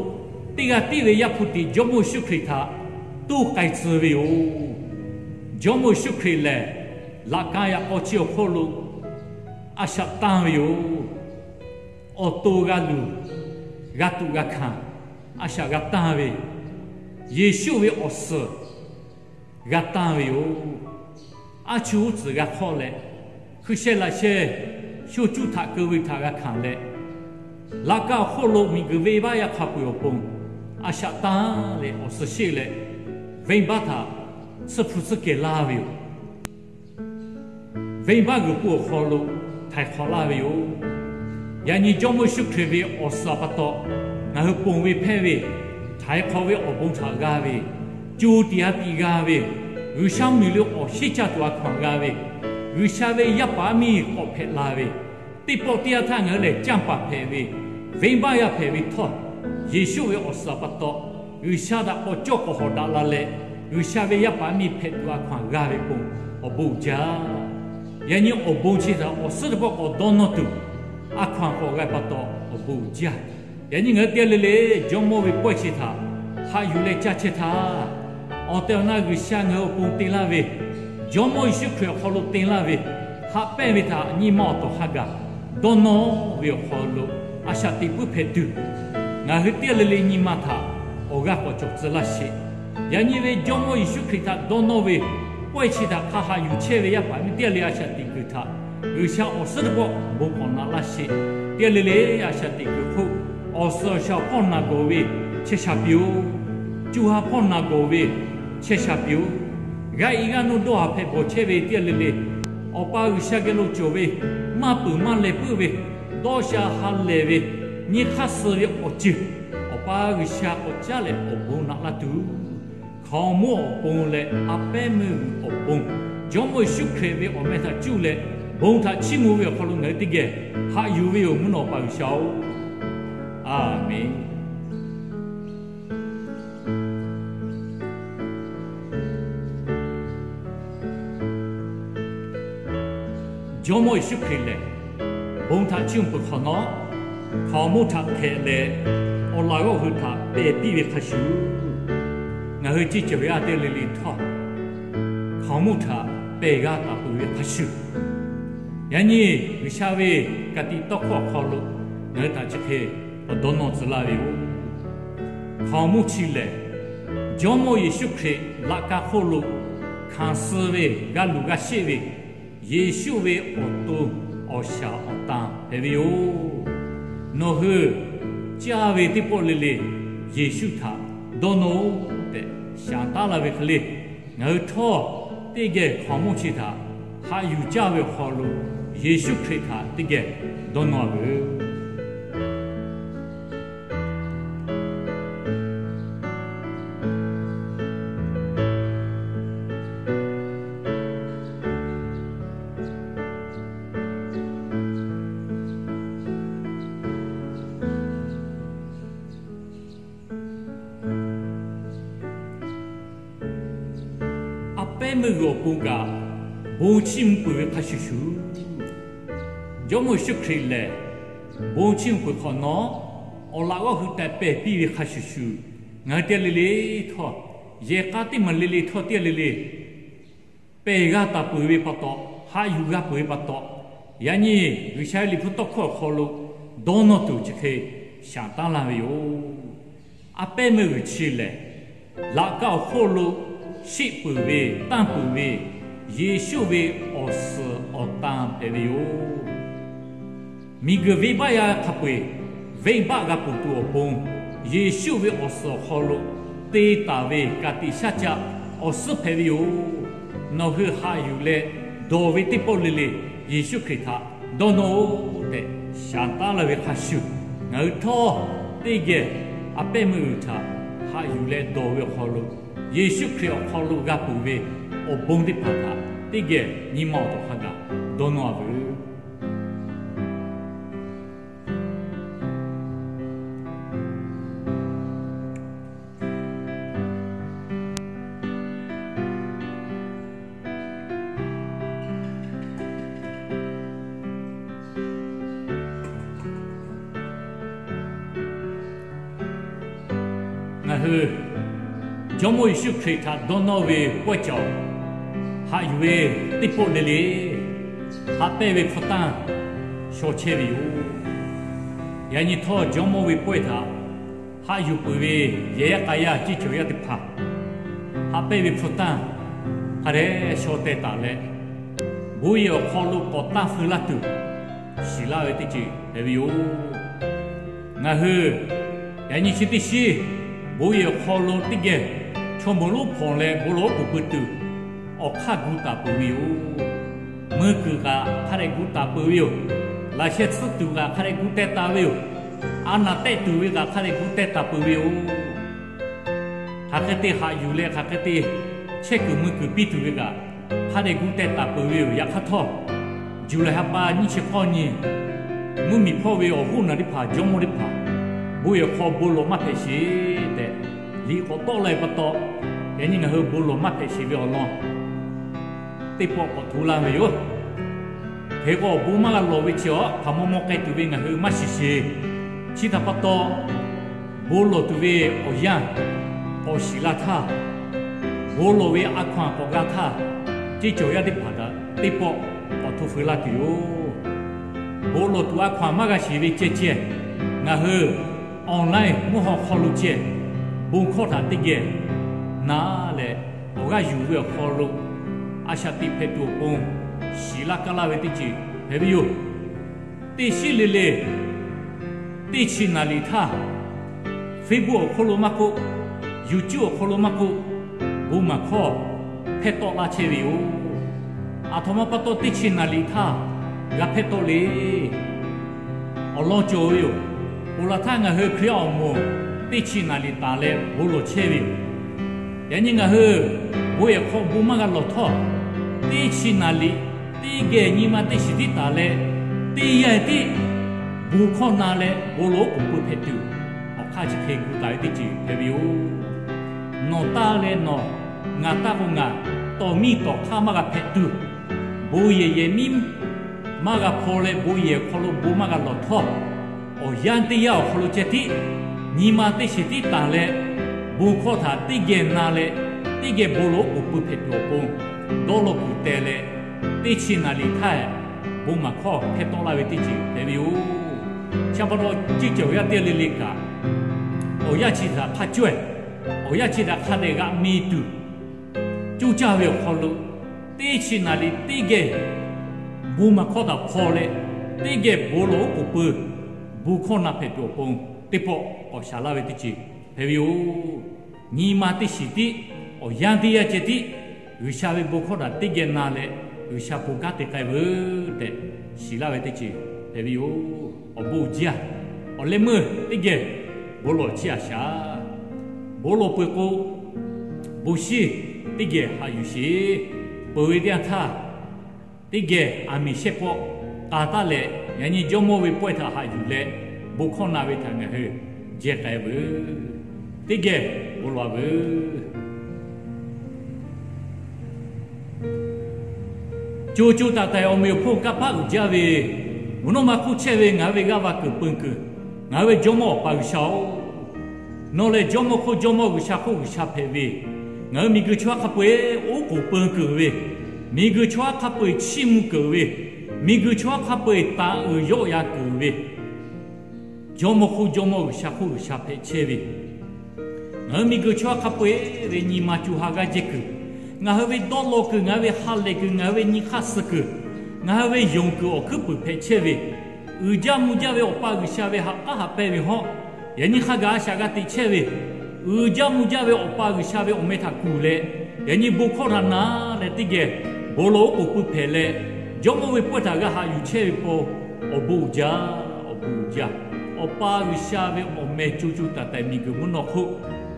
teˇ g'aˇ tiˉ ve Yaˇ hpu tiꞈ Jawˇmawˇ Yeˍsuˆ Hkriꞈ htaꞈ toˇ k'ai tcuh ve yoˬ. Jawˇmawˇ Yeˍsuˆ Hkriꞈ lehˬ, laꞈ ka yaꞈ k'aw chi awˬ hk'oˆ lo a shaꞈ tanˇ ve yoˬ. Awˬ to g'a luˬ, g'a tuꞈ g'a hkanˍ, a shaꞈ g'a tanˇ ve, Yeˍsuˆ ve awˬ suhˍ g'a tanˇ ve yoˬ. Aˉ chuˇ uˉ tcuhˍ g'a hk'awˆ leh, hkui sheh laꞈ sheh sho cuˇ htaꞈ keu ve htaꞈ g'a hkanˍ leh, laꞈ ka awˬ hk'oˆ lo miˬguiˬ venˇbaˆ yaˇ hk'a peu-eˬ awˬ pon a shaꞈ tanˇ leh awˬ suhˍ sheˆ leh, venˇbaˆ htaꞈ tsuhˇ hpu tsuhˇ kehˬ laˇ ve yoˬ. Venˇbaˆ g'uiˬ pun awˬ hk'aw lo htaiˍ hk'awꞈ laˇ ve yoˬ. Yaꞈ nyi Jawˇmawˇ Yeˍsuˆ Hkriꞈ ve awˬ suhˍ pa taw, ngaˬ hui ponˬ ve hpehˇ ve htaiˍ hk'awꞈ ve awˬ bon htaꞈ g'a ve, co tiꞈ ha tiꞈ g'a ve, G'uiˬsha mvuhˇmiˬ lo awˬ shinˉ caˇ tuˬ a hkaw-anˬ g'a ve, G'uiˬsha ve yaˇ paˍ yaˇ miˇ k'awꞈ hpehꞈ la ve, teˇ pawˆ teˇ yanˇ htaˇ ngaˬ hui lehˬ canˇ paˍ hpehꞈ ve, venˇbaˆ yaˇ hpehꞈ ve htawˇ, Yeˍsuˆ ve awˬ suhˍ pa taw, G'uiˬsha htaꞈ k'awꞈ cawˇ k'awꞈ hawꞈ daꞈ la leh, G'uiˬsha ve yaˇ paˍ yaˇ miˇ hpehꞈ tuˬ a hkaw-anˬ g'a ve pon awˬ bon uiˍ jaˇ. Yaꞈ nyi awˬ bon chi htaꞈ awˬ suhˉ teˇ pawˆ k'awꞈ dawˇ nawˇ tuˬ, a hkaw-anˬ k'awꞈ g'a pa taw awˬ bon uiˍ jaˇ. Yaꞈ nyi ngaˬ hui teˇ g'aˇ le le Jawˇmawˇ ve pawehˇ chi htaꞈ haꞈ yuˬ leh caˇ chehˇ htaˇ, awˬ tehˬ awˬ na G'uiˬsha ngaˬ hui awˬ pon te laˇ ve, Jawˇmawˇ Yeˍsuˆ Hkriꞈ awˬ hk'aw lo te laˇ ve, haꞈ pehnˇ ve htaꞈ nyi ma awˬ tawˍ hk'a gaˬ dawˇ nawˇ ve awˬ hk'aw lo a shaꞈ teꞈ puiˉ hpehꞈ tuˬ, ngaˬ hui teˇ g'aˇ le le nyi ma htaꞈ awˬ g'aˇ k'awꞈ cawˬ tcuh laˇ sheˍ. Yaꞈ nyi ve Jawˇmawˇ Yeˍsuˆ Hkriꞈ htaꞈ dawˇ nawˇ ve pawehˇ chi htaꞈ hk'a haꞈ yuˬ chehˇ ve yaˇ paˍ yaˇ miˇ teˇ g'aˇ le a shaꞈ teꞈ kuiˬ htaꞈ G'uiˬsha awˬ suhˉ teˇ pawˆ bon k'awꞈ naꞈ laˇ sheˍ. Teˇ g'aˇ le le a shaꞈ teꞈ kuiˬ hk'oˆ, awˬ suhˍ awˬ shaˍ awˬ hpawˇ naˬ gawˬ ve chehˇ sha piˇ-oˆ. Co ha hpawˇ naˬ gawˬ ve chehˇ sha piˇ-oˆ. G'a iˉ g'aˇ nuˇ dawˇ haˍ hpehꞈ bawˬ chehˇ ve teˇ g'aˇ le le, Awˬ pa G'uiˬsha geh lo cawˬ ve maˇ peuˬ maˇ leh puiˉ ve, dawˇ sha ha lehˬ ve, nyi hk'aˇ suh ve awˬ ceuˬ Awˬ pa G'uiˬsha k'awꞈ caˉ leh awˬ bon naꞈ laˇ tuˬ, hkaoˍmonˇ awˬ pon leh a pehˉ meuˇ g'uiˬ awˬ pon, Jawˇmawˇ Yeˍsuˆ Hkriꞈ ve awˬ meh htaꞈ cuˇ leh bon htaꞈ chiˇ mvuh ve awˬ hk'aw lo ngaˬ hui teˇ geh haꞈ yuˬ ve yoˬ. Mvuhˇ naw Awˬ pa G'uiˬsha-oˬ, Aˍmenˍ. Jawˇmawˇ Yeˍsuˆ Hkriꞈ lehˬ, bon htaꞈ chiˇ mvuh peuˬ hk'awꞈ nawˉ, hkaoˍmonˇ htaꞈ hpehꞈ leh, awˬ laꞈ g'awˇ hui htaꞈ pehˬ piˇ ve hk'a shuˍ, ngaˬ hui ceˇ cawˬ yaˇ teˇ g'aˇ le le htawˇ, hkaoˍmonˇ htaꞈ pehˬ g'a taˍ peuˬ ve hk'a shuˍ, yaꞈ nyi G'uiˬsha ve ka tiꞈ tawˇ hkawˇ awˬ hk'aw lo ngaˬ hui htaꞈ chi hk'e awˬ dawˇ nawˇ tcuh laˇ ve yoˬ. Hkaoˍmonˇ chi lehˬ, Jawˇmawˇ Yeˍsuˆ Hkriꞈ laꞈ ka hk'oˆ lo hkanˍ suh ve, g'a luˬ g'a sheˆ ve, Yeˍsuˆ ve awˬ to awˬ shaˍ awˬ tan hpehꞈ ve yoˬ. Nawˬ hui caˇ ve teˇ pawˆ le le Yeˍsuˆ htaꞈ dawˇ nawˇ-oˆ tehꞈ shaˍ taˉ laˇ ve hk'e le, ngaˬ hui htawˇ teˇ geh hkaoˍmonˇ chi htaꞈ haꞈ yuˬ caˇ ve awˬ hk'aw lo Yeˍsuˆ Hkriꞈ htaꞈ teˇ geh dawˇ nawˇ-a veuˬ. A pehˉ meuˇ g'uiˬ awˬ pon kaꞈ bon chiˇ mvuh peuˬ ve hk'a shuˍ shuˍ, Jawˇmawˇ Yeˍsuˆ Hkriꞈ lehˬ, bon chiˇ mvuh peuˬ hk'awꞈ nawˉ, awˬ laꞈ g'awˇ hui tehꞈ pehˬ piˇ ve hk'a shuˍ shuˍ, ngaˬ hui teˇ g'aˇ le le htawˇ, yehˬ k'a teˇ maˬ le le htawˇ teˇ g'aˇ le le pehˬ g'a taˍ peuˬ ve pa taw, haꞈ yuˬ g'a peuˬ ve pa taw, yaꞈ nyi G'uiˬsha ve Liꞈ hpu tawˇ hkawˇ awˬ hk'aw lo dawˇ nawˇ tuˬ chi hk'e shaˍ taˉ laˇ ve yoˬ. A pehˉ meuˇ g'uiˬ chi lehˬ, laꞈ ka awˬ hk'oˆ lo sheˆ peuˬ ve, tanˇ peuˬ ve, Yeˍsuˆ ve awˬ suhˍ awˬ tan hpehꞈ ve yoˬ. Miˬguiˬ venˇbaˆ yaˇ hk'a peu-eˬ venˇbaˆ g'a ponˬ tuˬ awˬ pon, Yeˍsuˆ ve awˬ suhˍ awˬ hk'aw lo te taˍ ve ka tiꞈ shaˉ caˆ awˬ suhˉ hpehꞈ ve yoˬ. Nawˬ hui haꞈ yuˬ leh dawˬ ve teˇ pawˆ le le Yeˍsuˆ Hkriꞈ htaꞈ dawˇ nawˇ-oˆ tehꞈ shaˍ taˉ laˇ ve hk'a shuˍ, ngaˬ hui htawˇ teˇ geh a pehˉ meuˇ g'uiˬ htaꞈ haꞈ yuˬ leh dawˬ ve awˬ hk'aw lo, Yeˍsuˆ Hkriꞈ awˬ hk'aw lo g'a peuˬ ve awˬ bon teˇ hpaˍ htaꞈ teˇ geh nyi ma awˬ tawˍ hk'a gaˬ dawˇ nawˇ-a veuˬ. Ngaˬ hui Jawˇmawˇ Yeˍsuˆ Hkriꞈ htaꞈ dawˇ nawˇ ve pawehˇ cawˬ, haꞈ yuˬ ve teˇ pawˆ le le, haꞈ pehnˇ ve hpu tanˇ shaw chehˇ ve yoˬ. Yaꞈ nyi htawˇ Jawˇmawˇ ve pawehˇ htaꞈ haꞈ yuˬ peuˬ ve yehˬ yaˇ k'a yaˇ ceˇ cawˬ yaˇ teˇ hpaˍ, haꞈ pehnˇ ve hpu tanˇ hk'a dehꞈ shaw teh taˍ leh, bon yehˬ awˬ hk'aw lo k'awꞈ tanˇ feu laˇ tuˬ, shiˍ laˇ ve teˇ ceuˬ hpehꞈ ve yoˬ. Ngaˬ hui yaꞈ nyi chi teˇ shiˉ bon yehˬ awˬ hk'aw lo teˇ geh chaw mawˬ lonˉ hpawnˬ leh bon lawˬ oˉ k'oˍ pui tuˬ, awˬ hk'aˇ gu taˍ peuˬ ve yoˬ. Meuˇ kuiˬ kaꞈ hk'a dehꞈ gu taˍ peuˬ ve yoˬ. Laꞈ sheh tsuhˇ tuˬ kaꞈ hk'a dehꞈ gu teh taˍ ve yoˬ. A naˍ tehˆ tuˬ ve kaꞈ hk'a dehꞈ gu teh taˍ peuˬ ve yoˬ. Hk'aˬ hk'e te haꞈ yuˬ leh hk'aˬ hk'e te chehˇ kuiˬ mui kuiˬ piˇ tuˬ ve kaꞈ, hk'a dehꞈ gu teh taˍ peuˬ ve yoˬ. Yaꞈ hk'aˇ htawˇ, Juˍlaˍ ha pa nyiˇ chi k'awˇ nyi, mvuhˇmiˬ hpawˇ ve awˬ hoˉ naˬ teˇ hpaˍ, jawˇmawˇ teˇ hpaˍ, bon yehˬ hk'aw bon lawˬ maˇ hpehꞈ sheˍ tehꞈ, liꞈ k'awꞈ tawˆ la ve pa taw, yaꞈ nyi ngaˬ hui bon lawˬ maˇ hpehꞈ sheˍ ve awˬ lawn teˇ pawˆ k'awꞈ hto laˇ ve yoˬ. Hk'e k'o, bon maˇ g'a lawˬ ve chi awˬ hk'aˬ maw maw k'ai tuˬ ve ngaˬ hui maˇ shiˍ sheˍ. Chi htaꞈ pa taw, bon lawˬ tuˬ ve awˬ yanˇ k'awꞈ shiˍ la htaˇ, bon lawˬ ve a hkaw-anˬ k'awꞈ g'a htaˇ, ceˇ cawˬ yaˇ teˇ hpaˍ htaꞈ teˇ pawˆ k'awꞈ hto feu laˇ tuˬ yoˬ. Bon lawˬ tuˬ a hkaw-anˬ maˇ g'a shiˍ ve ceh ceh, ngaˬ hui online mvuhˇ haw hk'aw lo ceh bon hkawˇ htaꞈ teˇ geh na leh, awˬ g'aˇ yuˬ ve awˬ hk'aw lo a shaꞈ teꞈ hpehꞈ tuˬ awˬ pon shiˍ laˇ kaˇ laˇ ve teˇ ceuˬ hpehꞈ ve yoˬ. Teˇ shiˉ le le teˇ chi naˍ riˍ htaˇ, Facebook awˬ hk'aw lo maˇ k'oˆ, YouTube awˬ hk'aw lo maˇ k'oˆ, bon maˍ hkawˇ hpehˇ tawˆ laˇ chehˇ ve yoˬ. Aˬ htoꞈ ma pa taw teˇ chi naˍ riˍ htaˇ g'a hpehˇ tawˆ le. Awˬ lawn cawˬ ve yoˬ. Ponˬ laˬ htaˇ ngaˬ hui Hkriꞈ yaˇ awˬ moˍ teˇ chi naˍ riˍ taˍ leh bon lawˬ chehˇ ve yoˬ. Yaꞈ nyi ngaˬ hui bon yehˬ hk'aw bon maˇ g'a lawˬ htawˇ, teˇ chi naˍ riˍ teˇ geh nyi ma teˇ shiˍ tiˉ taˍ leh, teˇ yanˇ tiˉ bon hkawˇ na leh bon lawˬ oˉ k'oˍ pui hpehꞈ tuˬ, awˬ hk'aˇ chi hk'e gu taˍ ve teˇ ceuˬ hpehꞈ ve yoˬ. Nawˬ taˇ leh nawˬ, ngaˬ taˇ k'o ngaˬ, tawˍ miˇ tawˍ hk'aˇ maˇ g'a hpehꞈ tuˬ, bon yehˬ yehˬ miˉ maˇ g'a hpaw leh bon yehˬ awˬ hk'aw lo bon maˇ g'a lawˬ htawˇ, awˬ yanˇ teˇ yanˇ awˬ hk'aw lo ceh tiˉ nyi ma teˇ shiˍ tiˉ taˍ leh, bon hkawˇ htaꞈ teˇ geh na leh, teˇ geh bon lawˬ oˉ k'oˍ pui hpehꞈ tuˬ awˬ pon dawˇ law kuiˬ teh leh, teˇ chi naˍ riˍ htaˇ bon maˍ hkawˇ hpehˇ tawˆ laˇ ve teˇ ceuˬ hpehꞈ ve yoˬ. Chi pa taw, ceˇ cawˬ yaˇ teˇ g'aˇ le le kaꞈ, awˬ yanˇ chi htaꞈ hk'a cawehˬ, awˬ yanˇ chi htaꞈ hk'a dehꞈ g'aꞈ mi tuˬ, coˇ caˇ ve awˬ hk'aw lo teˇ chi naˍ riˍ teˇ geh bon maˍ hkawˇ htaꞈ hpaw leh, teˇ geh bon lawˬ oˉ k'oˍ pui, bon hkawˇ na hpehꞈ tuˬ awˬ pon teˇ pawˆ k'awꞈ shaˍ laˇ ve teˇ ceuˬ hpehꞈ ve yoˬ. Nyi ma teˇ shiˍ tiˉ, awˬ yanˇ teˇ yanˇ ceh tiˉ G'uiˬsha ve bon hkawˇ htaꞈ teˇ geh na leh, G'uiˬsha bon kanˉ te k'ai veuˬ tehꞈ shiˍ laˇ ve teˇ ceuˬ hpehꞈ ve yoˬ. Awˬ bon uiˍ jaˇ. Awˬ leh meuˇ teˇ geh bon lawˬ chiˇ a shaˍ. Bon lawˬ peuˬ k'o, bon shiˍ teˇ geh haꞈ yuˬ sheˍ. Peuˬ ve teˇ yanˇ htaˇ, teˇ geh aˬ miˍ shehˆ pawˆ k'a taˉ leh, yaꞈ nyi jawˇmawˇ ve pawehˇ htaꞈ haꞈ yuˬ leh, bon hkawˇ na ve htaꞈ ngaˬ hui jehˬ k'ai veuˬ. Teˇ geh bon lawˬ veuˬ. Co co taiˍ taiˍ awˬ meꞈ awˬ hponˇ kanˇ paˆ uiˍ jaˇ ve, mvuhˇ naw ma hk'oˆ chehˇ ve ngaˬ hui ve g'aˇ va kuiˬ peun kuiˬ, ngaˬ hui ve Jawˇmawˇ Awˬ pa G'uiˬsha-oˬ, nawˬ lehˬ Jawˇmawˇ hk'oˆ Jawˇmawˇ, G'uiˬsha hk'oˆ G'uiˬsha hpehꞈ ve, ngaˬ hui miˬguiˬ chaw ha hk'a peu-eˬ oˉ k'oˍ peun keunˍ ve, miˬguiˬ chaw ha hk'a peu-eˬ chiˇ mvuh keunˍ ve, miˬguiˬ chaw ha hk'a peu-eˬ taˍ uiˍ yawˆ yan keunˍ ve, Jawˇmawˇ hk'oˆ Jawˇmawˇ, G'uiˬsha hk'oˆ G'uiˬsha hpehꞈ chehˇ ve, ngaˬ hui miˬguiˬ chaw ha hk'a peu-eˬ ve nyi ma co ha g'aˇ jehˇ kuiˬ, ngaˬ hui ve dawˇ law kuiˬ, ngaˬ hui ve ha lehˬ kuiˬ, ngaˬ hui ve nyi hk'aˇ suh kuiˬ, ngaˬ hui ve yonˍ kuiˬ awˬ hkuiˉ puiˍ hpehꞈ chehˇ ve, uiˍ jaˇ mvuh jaˇ ve Awˬ pa G'uiˬsha ve haꞈ k'aˉ haꞈ pehnˇ ve hawˉ, yaꞈ nyi hk'a gaˬ a shaꞈ g'a teꞈ chehˇ ve, uiˍ jaˇ mvuh jaˇ ve Awˬ pa G'uiˬsha ve awˬ meh htaꞈ kuˬ leh, yaꞈ nyi bon hkawˇ htaꞈ na leh teˇ geh bon lawˬ oˉ k'oˍ pui hpehꞈ leh, Jawˇmawˇ ve pawehˇ htaꞈ g'a haꞈ yuˬ chehˇ ve pa, awˬ bon uiˍ jaˇ, awˬ bon uiˍ jaˇ. Awˬ pa G'uiˬsha ve awˬ meh co co taiˍ taiˍ miˬguiˬ mvuhˇ naw hk'oˆ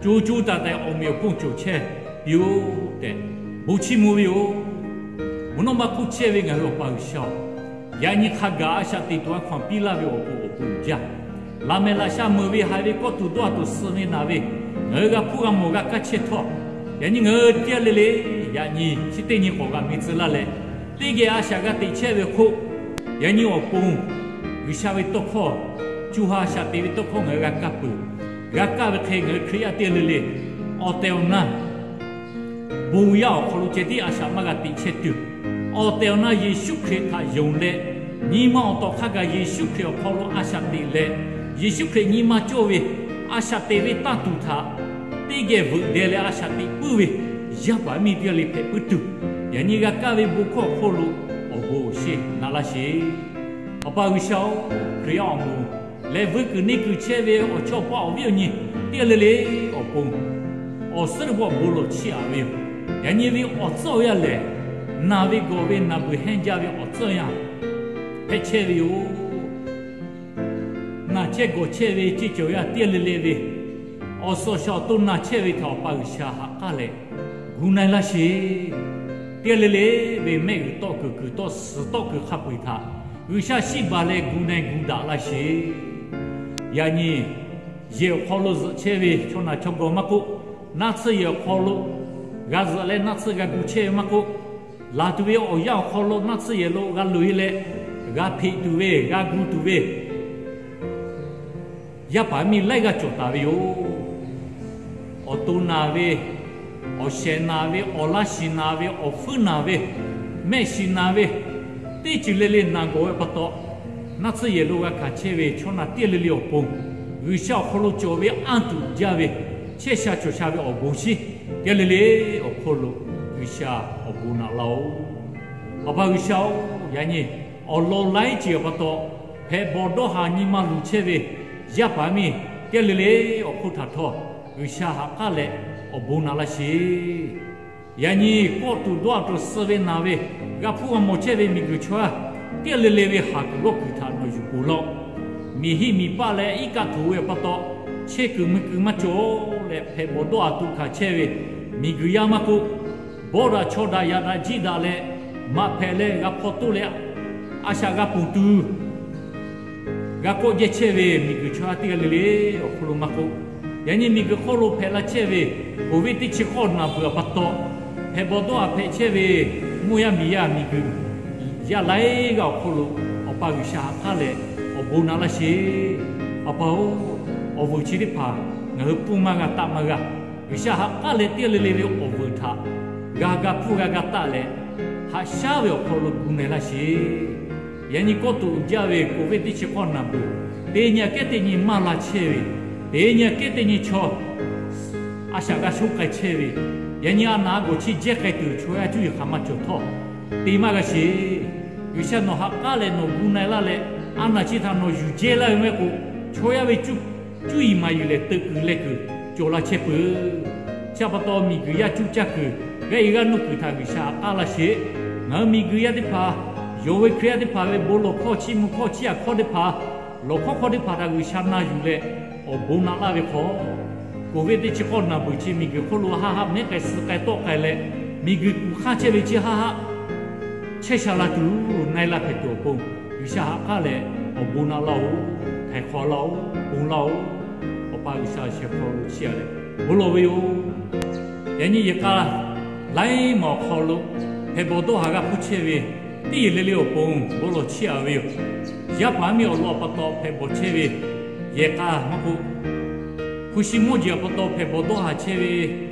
co co taiˍ taiˍ awˬ meꞈ awˬ hponˇ cawˬ chehˇ piˇ-oˆ tehꞈ bon chiˇ mvuh ve yoˬ. Mvuhˇ naw ma hk'oˆ chehˇ ve ngaˬ hui Awˬ pa G'uiˬsha-oˬ, yaꞈ nyi hk'a gaˬ a shaꞈ teꞈ tuˬ a hkaw-anˬ piˇ laˇ ve awˬ pon awˬ bon uiˍ jaˇ. Laꞈ mehˍ laꞈ sha meuˍ ve haiˬ ve kawˇ tuˬ dawˇ tuˬ suh ve naˬ ve, ngaˬ hui g'a hpuˇ g'a mawˬ g'a kaˇ chehˇ htawˇ, yaꞈ nyi ngaˬ hui teˇ g'aˇ le le, yaꞈ nyi chi teˇ nyi k'awꞈ g'a miˬ tcuh laˇ leh, teˇ geh a shaꞈ g'a teꞈ chehˇ ve hk'oˆ, yaꞈ nyi awˬ pon G'uiˬsha ve tawˇ hkawˇ, co ha shaꞈ teꞈ ve tawˇ hkawˇ ngaˬ hui g'a kaˇ peuˬ. G'a kaˇ ve hk'e ngaˬ hui Hkriꞈ yaˇ teˇ g'aˇ le le, awˬ tehˬ awˬ na bon yaˇ awˬ hk'aw lo ceh tiˉ a shaꞈ maˇ g'a teꞈ chehˇ tuˬ, awˬ tehˬ awˬ na Yeˍsuˆ Hkriꞈ htaꞈ yonˍ leh, nyi ma awˬ tawˍ hk'a gaˬ Yeˍsuˆ Hkriꞈ awˬ hk'aw lo a shaꞈ teꞈ leh, Yeˍsuˆ Hkriꞈ nyi ma cawˇ ve a shaꞈ teꞈ ve tanˇ tuˬ htaꞈ teˇ geh veuꞈ deh leh a shaꞈ teꞈ puiˉ ve, yaˇ paˍ miˇ teˇ g'aˇ le hpehꞈ puiˉ tuˬ, yaꞈ nyi g'a kaˇ ve bon hkawˇ awˬ hk'oˆ lo awˬ bon awˬ shinˉ na laˇ sheˍ. Awˬ pa G'uiˬsha-oˬ, Hkriꞈ yaˇ awˬ moˍ leh vuiˇ kuiˬ neˇ kuiˬ chehˇ ve awˬ chawˇ paˆ awˬ viˉ awˬ nyi teˇ g'aˇ le le awˬ pon awˬ suhˉ teˇ pawˆ bon lawˬ chiˇ aꞈ ve yoˬ. Yaꞈ nyi ve awˬ tcuhˉ awˬ yanˇ lehˬ, naˬ ve gawˬ ve naˬ beuˬ hehnˇ jaˇ ve awˬ tcuhˉ yanˇ hpehꞈ chehˇ ve yoˬ. Naˬ chehˇ gawˬ chehˇ ve ceˇ cawˬ yaˇ teˇ g'aˇ le le ve awˬ suhˍ awˬ shaˍ awˬ to naˬ chehˇ ve htaꞈ Awˬ pa G'uiˬsha ha k'aˉ leh gu na-e laˇ sheˍ. Teˇ g'aˇ le le ve mehˆ g'uiˬ tawˆ kuiˬ, kuiˬ tawˆ suhˍ tawˆ kuiˬ hk'a peu-eˬ htaꞈ G'uiˬsha shiˆ baˬ leh gu na-e gu daꞈ laˇ sheˍ. Yaꞈ nyi yehˬ awˬ hk'aw lo zuhꞈ chehˇ ve chaw naˬ chaw gawˬ maˇ k'oˆ, naˆ tsuhˇ yehˬ awˬ hk'aw lo g'a zuhꞈ leh naˆ tsuhˇ g'a gu chehˇ ve maˇ k'oˆ, laˬ tuˬ ve awˬ yanˇ awˬ hk'aw lo naˆ tsuhˇ yehˬ lo g'a loꞈ-e leh g'a hpeꞈ tuˬ ve, g'a gu tuˬ ve yaˇ paˍ miˇ laiˉ g'aˇ cawˬ taˍ ve yoˬ. Awˬ to naˬ ve, awˬ shehˍ naˬ ve, awˬ laˇ shiˍ naˬ ve, awˬ fuiˉ naˬ ve, mehˆ shiˍ naˬ ve, teˇ ceuˬ le le naˬ gawˬ ve pa taw, naˆ tsuhˇ yehˬ lo g'a hkanˍ chehˇ ve chaw naˬ teˇ g'aˇ le le awˬ pon G'uiˬsha awˬ hk'aw lo cawˬ ve anˇ tuꞈ jaˇ ve chehˇ sha cawˬ sha ve awˬ bon shinˉ teˇ g'aˇ le le awˬ hk'oˆ lo G'uiˬsha awˬ bon naꞈ laˇ-oˬ. Awˬ pa G'uiˬsha-oˬ, yaꞈ nyi awˬ lawn laiˉ ceuˬ pa taw hpehꞈ bawˬ dawˇ haˍ nyi ma luˬ chehˇ ve yaˇ paˍ miˇ teˇ g'aˇ le le awˬ hk'oˆ htaꞈ htawˇ G'uiˬsha ha k'aˉ leh awˬ bon naꞈ laˇ sheˍ. Yaꞈ nyi kawˆ tuˬ dawˇ tuˬ suh ve naˬ ve g'a hpuˇ g'a mawˬ chehˇ ve miˬguiˬ chaw yaˇ teˇ g'aˇ le le ve haˍ kuiˬ g'awˇ kuiˬ htaꞈ nawˬ yuˬ poˬ laˇ-oˆ. Miˬ hiˆ miˬ paˆ leh iˉ kaˆ htoꞈ ve awˬ pa taw, chehˇ kuiˬ mui kuiˬ maˇ cawˬ leh hpehꞈ bawˬ dawˇ haˍ tuꞈ hkanˍ chehˇ ve miˬguiˬ yaˇ maˇ k'oˆ, bawˆ daꞈ chaw daꞈ yaꞈ daꞈ jiˇ daꞈ leh maꞈ hpehꞈ leh g'a hpaw toˆ leh a shaꞈ g'a ponˬ tuˬ g'a kawˆ jehˇ chehˇ ve miˬguiˬ chaw yaˇ teˇ g'aˇ le le awˬ hk'oˆ lo maˇ k'oˆ, yaꞈ nyi miˬguiˬ hk'oˆ lo hpehꞈ la chehˇ ve Covid teˇ chi k'awˇ naˬ beuˬ awˬ pa taw, hpehꞈ bawˬ dawˇ haˍ hpehꞈ chehˇ ve mvuhˇ yaˇ miˬ yaˇ miˬguiˬ yaˇ laiˉ g'aˇ awˬ hk'oˆ lo Awˬ pa G'uiˬsha ha k'aˉ leh awˬ bon naꞈ laˇ sheˍ. Awˬ pa-oˬ, awˬ vuiˬ chi teˇ hpaˍ ngaˬ hui pfuhˇ maˇ g'a taˆ maˇ g'a. G'uiˬsha ha k'aˉ leh teˇ g'aˇ le le ve awˬ vuiˬ htaꞈ g'a ga hpuˇ g'a ga taˆ leh, haꞈ shaˉ ve awˬ hk'aw lo gu na-e laˇ sheˍ. Yaꞈ nyi kawˆ tuˬ uiˍ jaˇ ve Covid teˇ chi k'awˇ naˬ beuˬ, teˇ nyi aꞈ kehˉ teˇ nyi maˇ la chehˇ ve, teˇ nyi aꞈ kehˉ teˇ nyi chaw a shaꞈ g'a shoˉ k'ai chehˇ ve, yaꞈ nyi a naˬ a gawˬ chi jehˇ k'ai tuˬ chaw yaˇ cuˇ yiˍ hk'aˬ ma cawˬ htawˇ te maˇ g'a sheˍ. G'uiˬsha nawˬ ha k'aˉ leh nawˬ gu na-e laˇ leh, a naˬ chi htaꞈ nawˬ yuˬ jehˇ laˇ ve maˇ heˆ k'o, chaw yaˇ ve cuˇ yiˍ maˍ yiˍ lehˬ teuꞈ kuiˬ leh kuiˬ cawˬ la chehˇ peuˬ. Chi pa taw miˬguiˬ yaˇ cuˇ caˇ kuiˬ, g'aˇ e g'aˇ nuˇ kuiˬ htaꞈ G'uiˬsha ha k'aˉ laˇ sheˍ. Ngaˬ hui miˬguiˬ yaˇ teˇ hpaˍ, yonˍ ve Hkriꞈ yaˇ teˇ hpaˍ ve bon lawˬ hkawˇ chiˇ mvuh hkawˇ chiˇ aꞈ hkawˇ teˇ hpaˍ, lawˬ hkawˇ hkawˇ teˇ hpaˍ htaꞈ G'uiˬsha na yuˬ leh awˬ bon naꞈ laˇ ve hk'aw, Covid teˇ chi k'awˇ naˬ beuˬ chi miˬguiˬ hk'oˆ lo haˆ haˆ mehˉ k'ai suh k'ai tawˆ k'ai leh, miˬguiˬ kuˬ hk'aˇ chehˇ ve chi haˆ haˆ chehˇ sha la tuˬ, na-e la hpehꞈ tuˬ awˬ pon, G'uiˬsha ha k'aˉ leh awˬ bon naꞈ laˇ-oˬ, htaiˍ hk'awꞈ laˇ-oˬ, bon laˇ-oˬ, Awˬ pa G'uiˬsha shehˍ hk'aw lo chiˇ aꞈ leh bon lawˬ ve yoˬ. Yaꞈ nyi yehˬ k'a laiˉ maˬ awˬ hk'aw lo hpehꞈ bawˬ dawˇ haˍ g'a hpuˇ chehˇ ve teˇ yehˬ le le awˬ pon bon lawˬ chiˇ aꞈ ve yoˬ. Yaˇ paˍ miˇ awˬ lawn awˬ pa taw hpehꞈ bawˬ chehˇ ve yehˬ k'a maˇ k'oˆ, hpu shi mawˇ jeˬ awˬ pa taw hpehꞈ bawˬ dawˇ haˍ chehˇ ve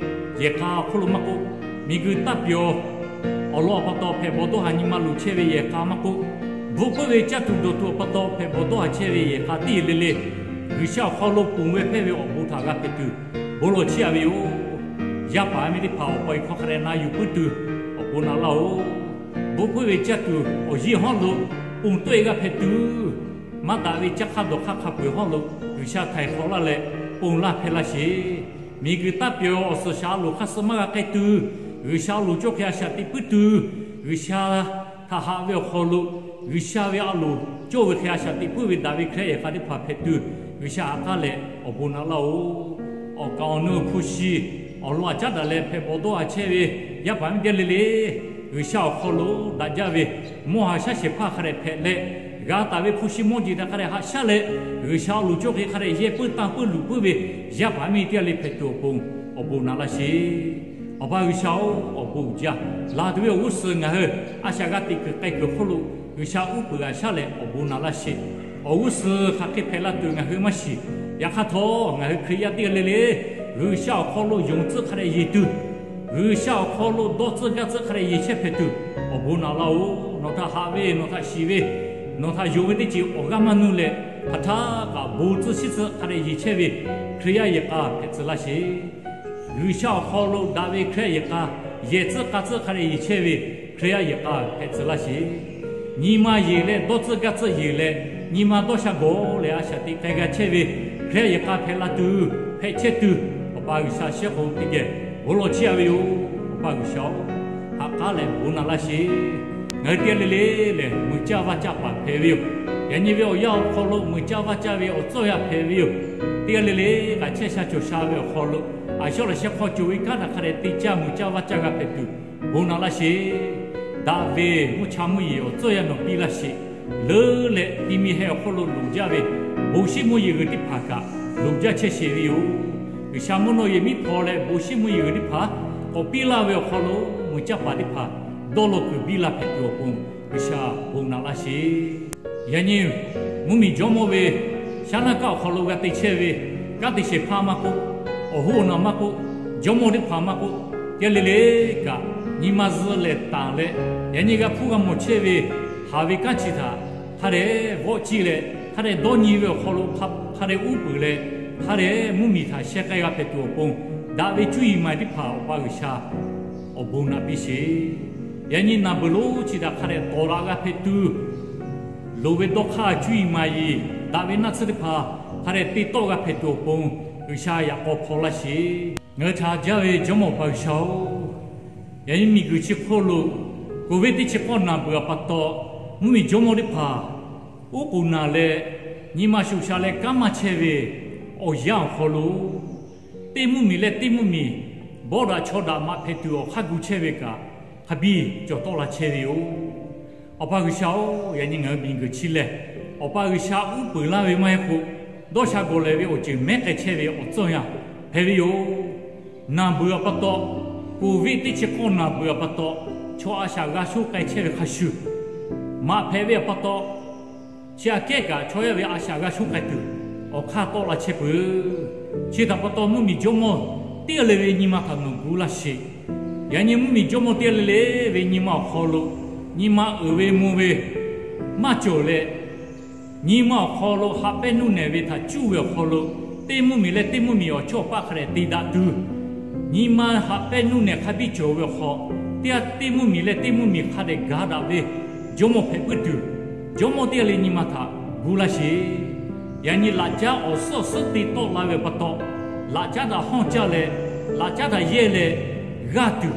yehˬ k'a awˬ hk'oˆ lo maˇ k'oˆ, miˬguiˬ taˇ pyawˬ awˬ lawn awˬ pa taw hpehꞈ bawˬ dawˇ haˍ nyi ma luˬ chehˇ ve yehˬ k'a maˇ k'oˆ, bvuhꞈ puiˉ ve caˇ tuˬ dawˬ tuˬ awˬ pa taw hpehꞈ bawˬ dawˇ haˍ chehˇ ve yehˬ k'a teˇ yehˬ le le, G'uiˬsha awˬ hk'aw lo ponˬ ve hpehˇ ve awˬ bon htaꞈ g'a hpehꞈ tuˬ bon lawˬ chiˇ aꞈ ve yoˬ. Yaˇ paˍ miˇ teˇ hpaˍ awˬ pa awˬ e hk'aw hk'a dehꞈ na yuˬ puiˉ tuˬ awˬ pon naꞈ laˇ-oˬ. Bvuhꞈ puiˉ ve caˇ tuˬ awˬ yiˇ hawˉ lo ponˬ tawˆ e g'a hpehꞈ tuˬ, maˇ daꞈ ve caˇ hk'aˇ dawˬ hk'aˇ hk'a peu-eˬ hawˉ lo G'uiˬsha htaiˍ hk'awꞈ laˇ leh ponˬ laˇ hpehˇ laˇ sheˍ. Miˬguiˬ taˇ pyawˬ awˬ suhˍ shaˍ a loˍ hk'aˇ suh maˇ g'a k'ai tuˬ, G'uiˬsha a loˍ cawˇ hk'e a shaꞈ teꞈ puiˉ tuˬ, G'uiˬsha htaꞈ haꞈ ve awˬ hk'aw lo G'uiˬsha ve a loˍ cawˇ ve hk'e a shaꞈ teꞈ puiˉ ve daꞈ ve Hkriꞈ yaˇ yehˬ k'a teˇ hpaˍ hpehꞈ tuˬ, G'uiˬsha ha k'aˉ leh awˬ bon naꞈ laˇ-oˬ. Awˬ kaˍ awˬ nu hpu shi awˬ lawn aꞈ caˉ daꞈ leh hpehꞈ bawˬ dawˇ haˍ chehˇ ve yaˇ paˍ miˇ teˇ g'aˇ le le, G'uiˬsha awˬ hk'aw lo daꞈ jaˇ ve mawˇ haˍ shaˉ shehˍ hpaˇ hk'a dehꞈ hpehꞈ leh, g'a taˍ ve hpu shi mawˇ jeˬ htaꞈ hk'a dehꞈ haꞈ shaˉ leh, G'uiˬsha a loˍ cawˇ hk'e hk'a dehꞈ yehˇ puiˉ tanˇ puiˉ luˬ puiˉ ve yaˇ paˍ miˇ teˇ g'aˇ le hpehꞈ tuˬ awˬ pon awˬ bon naꞈ laˇ sheˍ. Awˬ pa G'uiˬsha-oˬ, awˬ bon uiˍ jaˇ. Laˬ tuˬ ve awˬ g'uˇ suhˍ ngaˬ hui a shaꞈ g'a teꞈ kuiˬ k'ai kuiˬ hk'oˆ lo G'uiˬsha uˉ peunˍ g'a shaˉ leh awˬ bon naꞈ laˇ sheˍ. Awˬ g'uˇ suhˍ hk'aˬ hk'e hpehꞈ la tuˬ ngaˬ hui maˇ shiˍ. Yaꞈ hk'aˇ htawˇ, ngaˬ hui Hkriꞈ yaˇ teˇ g'aˇ le le G'uiˬsha awˬ hk'aw lo yonˍ tcuhˆ hk'a dehꞈ yeˬ tuˬ, G'uiˬsha awˬ hk'aw lo dawˇ tcuhˆ gaˇ tcuhˆ hk'a dehꞈ yeˬ chehˇ hpehꞈ tuˬ awˬ bon naꞈ laˇ-oˬ. Nawˬ htaꞈ haꞈ ve, nawˬ htaꞈ shiˍ ve, nawˬ htaꞈ yonˍ ve teˇ ceuˬ awˬ g'aˇ maˇ nuˇ leh, hk'aˬ htaˇ kaꞈ bon tcuhˆ shiˉ tcuhˆ hk'a dehꞈ yeˬ chehˇ ve Hkriꞈ yaˇ yehˬ k'a hpehꞈ tcuh laˇ sheˍ. G'uiˬsha awˬ hk'aw lo daꞈ ve Hkriꞈ yaˇ yehˬ k'a, yehˬ tcuhˆ k'a tcuhˆ hk'a dehꞈ yeˬ chehˇ ve Hkriꞈ yaˇ yehˬ k'a hpehꞈ tcuh laˇ sheˍ. Nyi ma yeˬ leh dawˇ tcuhˆ gaˇ tcuhˆ yeˬ leh, nyi ma dawˇ sha gawˬ leh a shaꞈ teꞈ k'ai g'a chehˇ ve Hkriꞈ yaˇ yehˬ k'a hpehꞈ la tuˬ, hpehꞈ chehˇ tuˬ, Awˬ pa G'uiˬsha shehˉ k'o teˇ geh bon lawˬ chehˇ a ve yoˬ. Awˬ pa G'uiˬsha-oˬ, ha k'aˉ leh bon naꞈ laˇ sheˍ. Ngaˬ hui teˇ g'aˇ le le lehˬ, muiˬ caˇ vaˇ caˇ paˍ hpehꞈ ve yoˬ. Yaꞈ nyi ve awˬ yanˇ awˬ hk'aw lo muiˬ caˇ vaˇ caˇ ve awˬ tcuhˇ yanˇ hpehꞈ ve yoˬ. Teˇ g'aˇ le le kaꞈ chehˇ sha cawˬ sha ve awˬ hk'aw lo, a shawˉ laꞈ shehˉ hk'aw cawˬ ve kanˉ htaꞈ hk'a dehꞈ te caˇ muiˬ caˇ vaˇ caˇ g'a hpehꞈ tuˬ, bon naꞈ laˇ sheˍ. Daꞈ ve mvuhˇ cha mvuhˇ yeˬ awˬ tcuhˇ yanˇ nawˬ piˇ laˇ sheˍ. Leuˉ leh ti mi heh awˬ hk'aw lo loˍ jaˇ ve bon shiˉ mvuhˇ yeˬ g'uiˬ teˇ hpaˍ kaꞈ loˍ jaˇ chehˇ sheˍ ve yoˬ. G'uiˬsha mvuhˇ naw yehˬ miˉ hpaw leh bon shiˉ mvuhˇ yeˬ g'uiˬ teˇ hpaˍ k'awꞈ piˇ laˇ ve awˬ hk'aw lo, muiˬ caˇ paˍ teˇ hpaˍ dawˇ law kuiˬ biˇ la hpehꞈ tuˬ awˬ pon, G'uiˬsha bon naꞈ laˇ sheˍ. Yaꞈ nyi mvuhˇmiˬ jawˇmawˇ ve shaˉ naˆ kaˆ awˬ hk'aw lo g'a te chehˇ ve kanˉ te shehˍ hpaˇ maˇ k'oˆ, awˬ hoˉ awˬ naˬ maˇ k'oˆ, jawˇmawˇ teˇ hpaˍ maˇ k'oˆ, teˇ g'aˇ le le kaꞈ nyi ma zuhˆ lehˬ tanˬ leh, yaꞈ nyi g'a hpuˇ g'a mawˬ chehˇ ve haˍ ve kanˉ chi htaꞈ hk'a dehꞈ vawˆ ciˇ leh, hk'a dehꞈ dawˇ nyi ve awˬ hk'aw lo hk'a dehꞈ uˉ peunˍ leh, hk'a dehꞈ mvuhˇmiˬ htaꞈ sheh k'ai g'a hpehꞈ tuˬ awˬ pon, daꞈ ve cuˇ yiˍ maˍ teˇ hpaˍ Awˬ pa G'uiˬsha awˬ bon naꞈ piˇ sheˍ. Yaꞈ nyi naˬ beuˬ lonˉ chi htaꞈ hk'a dehꞈ tawˍ daꞈ g'a hpehꞈ tuˬ, loˍ ve dawˇ hk'aˇ cuˇ yiˍ maˍ yiˍ daꞈ ve naˆ tsuhˇ teˇ hpaˍ hk'a dehꞈ te tawˆ g'a hpehꞈ tuˬ awˬ pon, G'uiˬsha yaꞈ k'aw hpaw laˇ sheˍ. Ngaˬ hui htaꞈ jaˇ ve Jawˇmawˇ Awˬ pa G'uiˬsha-oˬ, yaꞈ nyi miˬguiˬ chi hk'oˆ lo Covid teˇ chi k'awˇ naˬ beuˬ a pa taw, mvuhˇmiˬ jawˇmawˇ teˇ hpaˍ uˉ k'oˍ naˬ leh, nyi ma shoꞈ sha leh kanˉ maˇ chehˇ ve awˬ yanˇ awˬ hk'aw lo, teˇ mvuhˇmiˬ leh teˇ mvuhˇmiˬ bawˆ daꞈ chaw daꞈ maꞈ hpehꞈ tuˬ awˬ hk'aˇ gu chehˇ ve kaꞈ, hk'a biˇ cawˬ tawˆ la chehˇ ve yoˬ. Awˬ pa G'uiˬsha-oˬ, yaꞈ nyi ngaˬ hui miˬguiˬ chi lehˬ, Awˬ pa G'uiˬsha uˉ peunˍ laˇ ve maˇ heˆ k'o, dawˇ sha gawˬ lehˬ ve awˬ ceuˬ mehˉ k'ai chehˇ ve awˬ tcuhˇ yanˇ hpehꞈ ve yoˬ. Naˬ beuˬ a pa taw, Covid teˇ chi k'awˇ naˬ beuˬ a pa taw, chaw a shaꞈ g'a shoˉ k'ai chehˇ ve hk'a shuˍ, maꞈ hpehꞈ ve a pa taw, chi aꞈ kehˉ kaꞈ chaw yaˇ ve a shaꞈ g'a shoˉ k'ai tuˬ awˬ hk'aˇ tawˆ la chehˇ peuˬ. Chi htaꞈ pa taw mvuhˇmiˬ jawˇmawˇ teˇ g'aˇ le ve nyi ma htaꞈ nawˬ gu laˇ sheˍ. Yaꞈ nyi mvuhˇmiˬ jawˇmawˇ teˇ g'aˇ le le ve nyi ma awˬ hk'aw lo, nyi ma uiˍ ve mvuh ve maˇ cawˬ leh, nyi ma awˬ hk'aw lo haꞈ pehnˇ nuˇ nehˬ ve htaꞈ cuˇ ve awˬ hk'aw lo, teˇ mvuhˇmiˬ leh teˇ mvuhˇmiˬ awˬ chawˇ awˬ paˆ hk'a dehꞈ te daꞈ tuˬ, nyi ma haꞈ pehnˇ nuˇ nehˬ hk'a biˇ cawˬ ve awˬ hk'aw, teˇ g'aˇ teˇ mvuhˇmiˬ leh teˇ mvuhˇmiˬ hk'a dehꞈ gaˬ daꞈ ve jawˇmawˇ hpehꞈ puiˉ tuˬ, jawˇmawˇ teˇ g'aˇ le nyi ma htaꞈ gu laˇ sheˍ. Yaꞈ nyi laꞈ caˉ awˬ suhˉ awˬ suhˉ te tawˆ la ve pa taw, laꞈ caˉ htaꞈ hawˇ caˇ leh, laꞈ caˉ htaꞈ yehˇ leh g'aˇ tuˬ,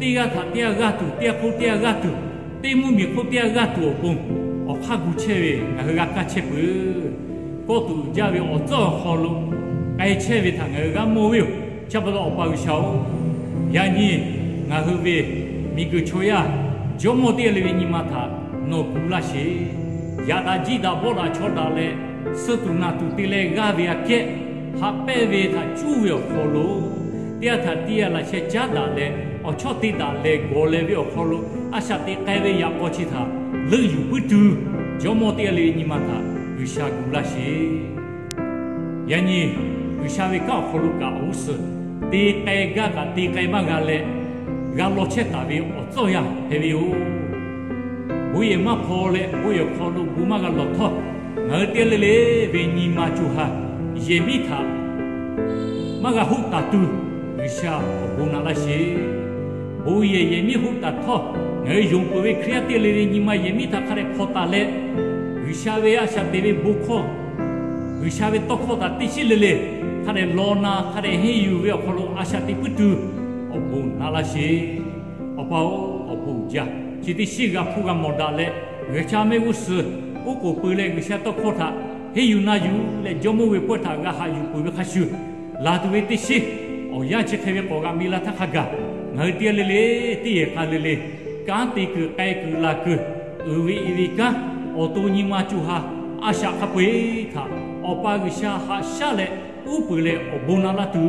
teˇ g'aˇ htaꞈ teˇ g'aˇ g'aˇ tuˬ, teˇ g'aˇ hk'oˆ teˇ g'aˇ g'aˇ tuˬ, teˇ mvuhˇmiˬ hk'oˆ teˇ g'aˇ g'aˇ tuˬ awˬ pon awˬ hk'aˇ gu chehˇ ve ngaˬ hui g'a kaˇ chehˇ peuˬ. Kawˆ tuꞈ uiˍ jaˇ ve awˬ tcuhˉ awˬ hk'aw lo k'ai chehˇ ve htaꞈ ngaˬ hui g'a mawˬ ve yoˬ. Chi pa taw Awˬ pa G'uiˬsha-oˬ, yaꞈ nyi ngaˬ hui ve miˬguiˬ chaw yaˇ jawˇmawˇ teˇ g'aˇ le ve nyi ma htaꞈ nawˬ gu laˇ sheˍ. Yaꞈ daꞈ jiˆ daꞈ bawˆ daꞈ chaw daꞈ leh, suh tuˬ naˬ tuˬ te leh g'aˇ ve aꞈ kehˉ, haꞈ pehnˇ ve htaꞈ cuˇ ve awˬ hk'aw lo, teˇ g'aˇ htaꞈ teˇ g'aˇ laꞈ sheh caˉ daꞈ leh, awˬ chawˇ te daꞈ leh gawˬ leh ve awˬ hk'aw lo, a shaꞈ teꞈ k'ai ve yaꞈ k'aw chi htaꞈ leuˆ yuˬ puiˉ tuˬ, jawˇmawˇ teˇ g'aˇ le ve nyi ma htaꞈ G'uiˬsha gu laˇ sheˍ. Yaꞈ nyi G'uiˬsha ve kanˉ awˬ hk'aw lo kaꞈ awˬ g'uˇ suhˍ te k'ai gaˇ kaꞈ te k'ai maˇ g'a leh, g'a law chehˇ taˍ ve awˬ tcuhˇ yanˇ hpehꞈ ve yoˬ. Bon yehˬ maˇ hpaw leh bon yehˬ hk'aw lo bon maˇ g'a lawˬ htawˇ, ngaˬ hui teˇ g'aˇ le le ve nyi ma co ha yehˬ miˉ htaꞈ maˇ g'a hoˆ taˍ tuˬ, G'uiˬsha awˬ bon naꞈ laˇ sheˍ. Bon yehˬ yehˬ miˉ hoˆ taˍ htawˇ, ngaˬ hui yonˍ peuˬ ve Hkriꞈ yaˇ teˇ g'aˇ le le nyi ma yehˬ miˉ htaꞈ hk'a dehꞈ hpaw taˍ leh, G'uiˬsha ve a shaꞈ teꞈ ve bon hkawˇ, G'uiˬsha ve tawˇ hkawˇ htaꞈ teˇ shiˉ le le hk'a dehꞈ law na hk'a dehꞈ henˇ yuˬ ve awˬ hk'aw lo a shaꞈ teꞈ puiˉ tuˬ awˬ bon naꞈ laˇ sheˍ. Awˬ pa-oˬ, awˬ bon uiˍ jaˇ. Chi teˇ shiˉ g'a hpuˇ g'a mawˬ daꞈ leh, G'uiˬsha mehˆ g'uˇ suhˍ oˉ k'oˍ peu leh G'uiˬsha tawˇ hkawˇ htaꞈ henˇ yuˬ na yuˬ leh, jawˇmawˇ ve pawehˇ htaꞈ g'a haꞈ yuˬ peuˬ ve hk'a shuˍ, laˬ tuˬ ve teˇ shiˉ awˬ yanˇ chi hk'e ve k'awꞈ g'a mi la htaˇ hk'a gaˬ, ngaˬ hui teˇ g'aˇ le le teˇ yehˬ k'a le le kanˉ te kuiˬ k'ai kuiˬ la kuiˬ, uiˍ ve i ve kanˉ, awˬ to nyi ma co ha a shaꞈ hk'a peu-eˬ htaꞈ Awˬ pa G'uiˬsha haꞈ shaˉ leh uˉ peunˍ leh awˬ bon naꞈ laˇ tuˬ,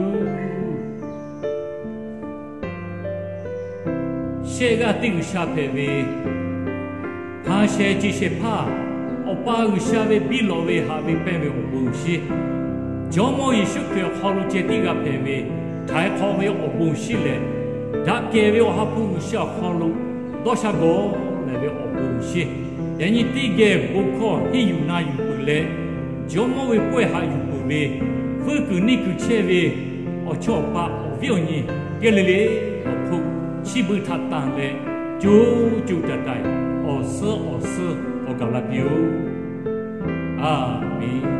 shehˆ g'aˇ teˇ G'uiˬsha hpehꞈ ve, hpanˍ shehˍ ceˬ shehˍ hpaˇ, Awˬ pa G'uiˬsha ve biˇ lawꞈ ve haꞈ ve pehnˇ ve awˬ bon shinˉ, Jawˇmawˇ Yeˍsuˆ Hkriꞈ awˬ hk'aw lo ceh tiˉ g'a hpehꞈ ve htaiˍ hk'awꞈ ve awˬ bon shinˉ lehˬ, daꞈ kehˬ ve Awˬ ha hpu G'uiˬsha awˬ hk'aw lo dawˇ sha gawˬ lehˬ ve awˬ bon shinˉ, yaꞈ nyi teˇ geh bon hkawˇ henˇ yuˬ na yuˬ peuˬ leh, Jawˇmawˇ ve pawehˇ haꞈ yuˬ peuˬ ve, fuiˉ kuiˬ neˇ kuiˬ chehˇ ve awˬ chawˇ awˬ pa awˬ awˬ nyi geh le le awˬ hk'oˆ chi beuꞈ htaꞈ tanˬ leh, co co taiˍ taiˍ awˬ suhˉ awˬ suhˉ awˬ gaˬ la piˇ-oˆ. A menˍ.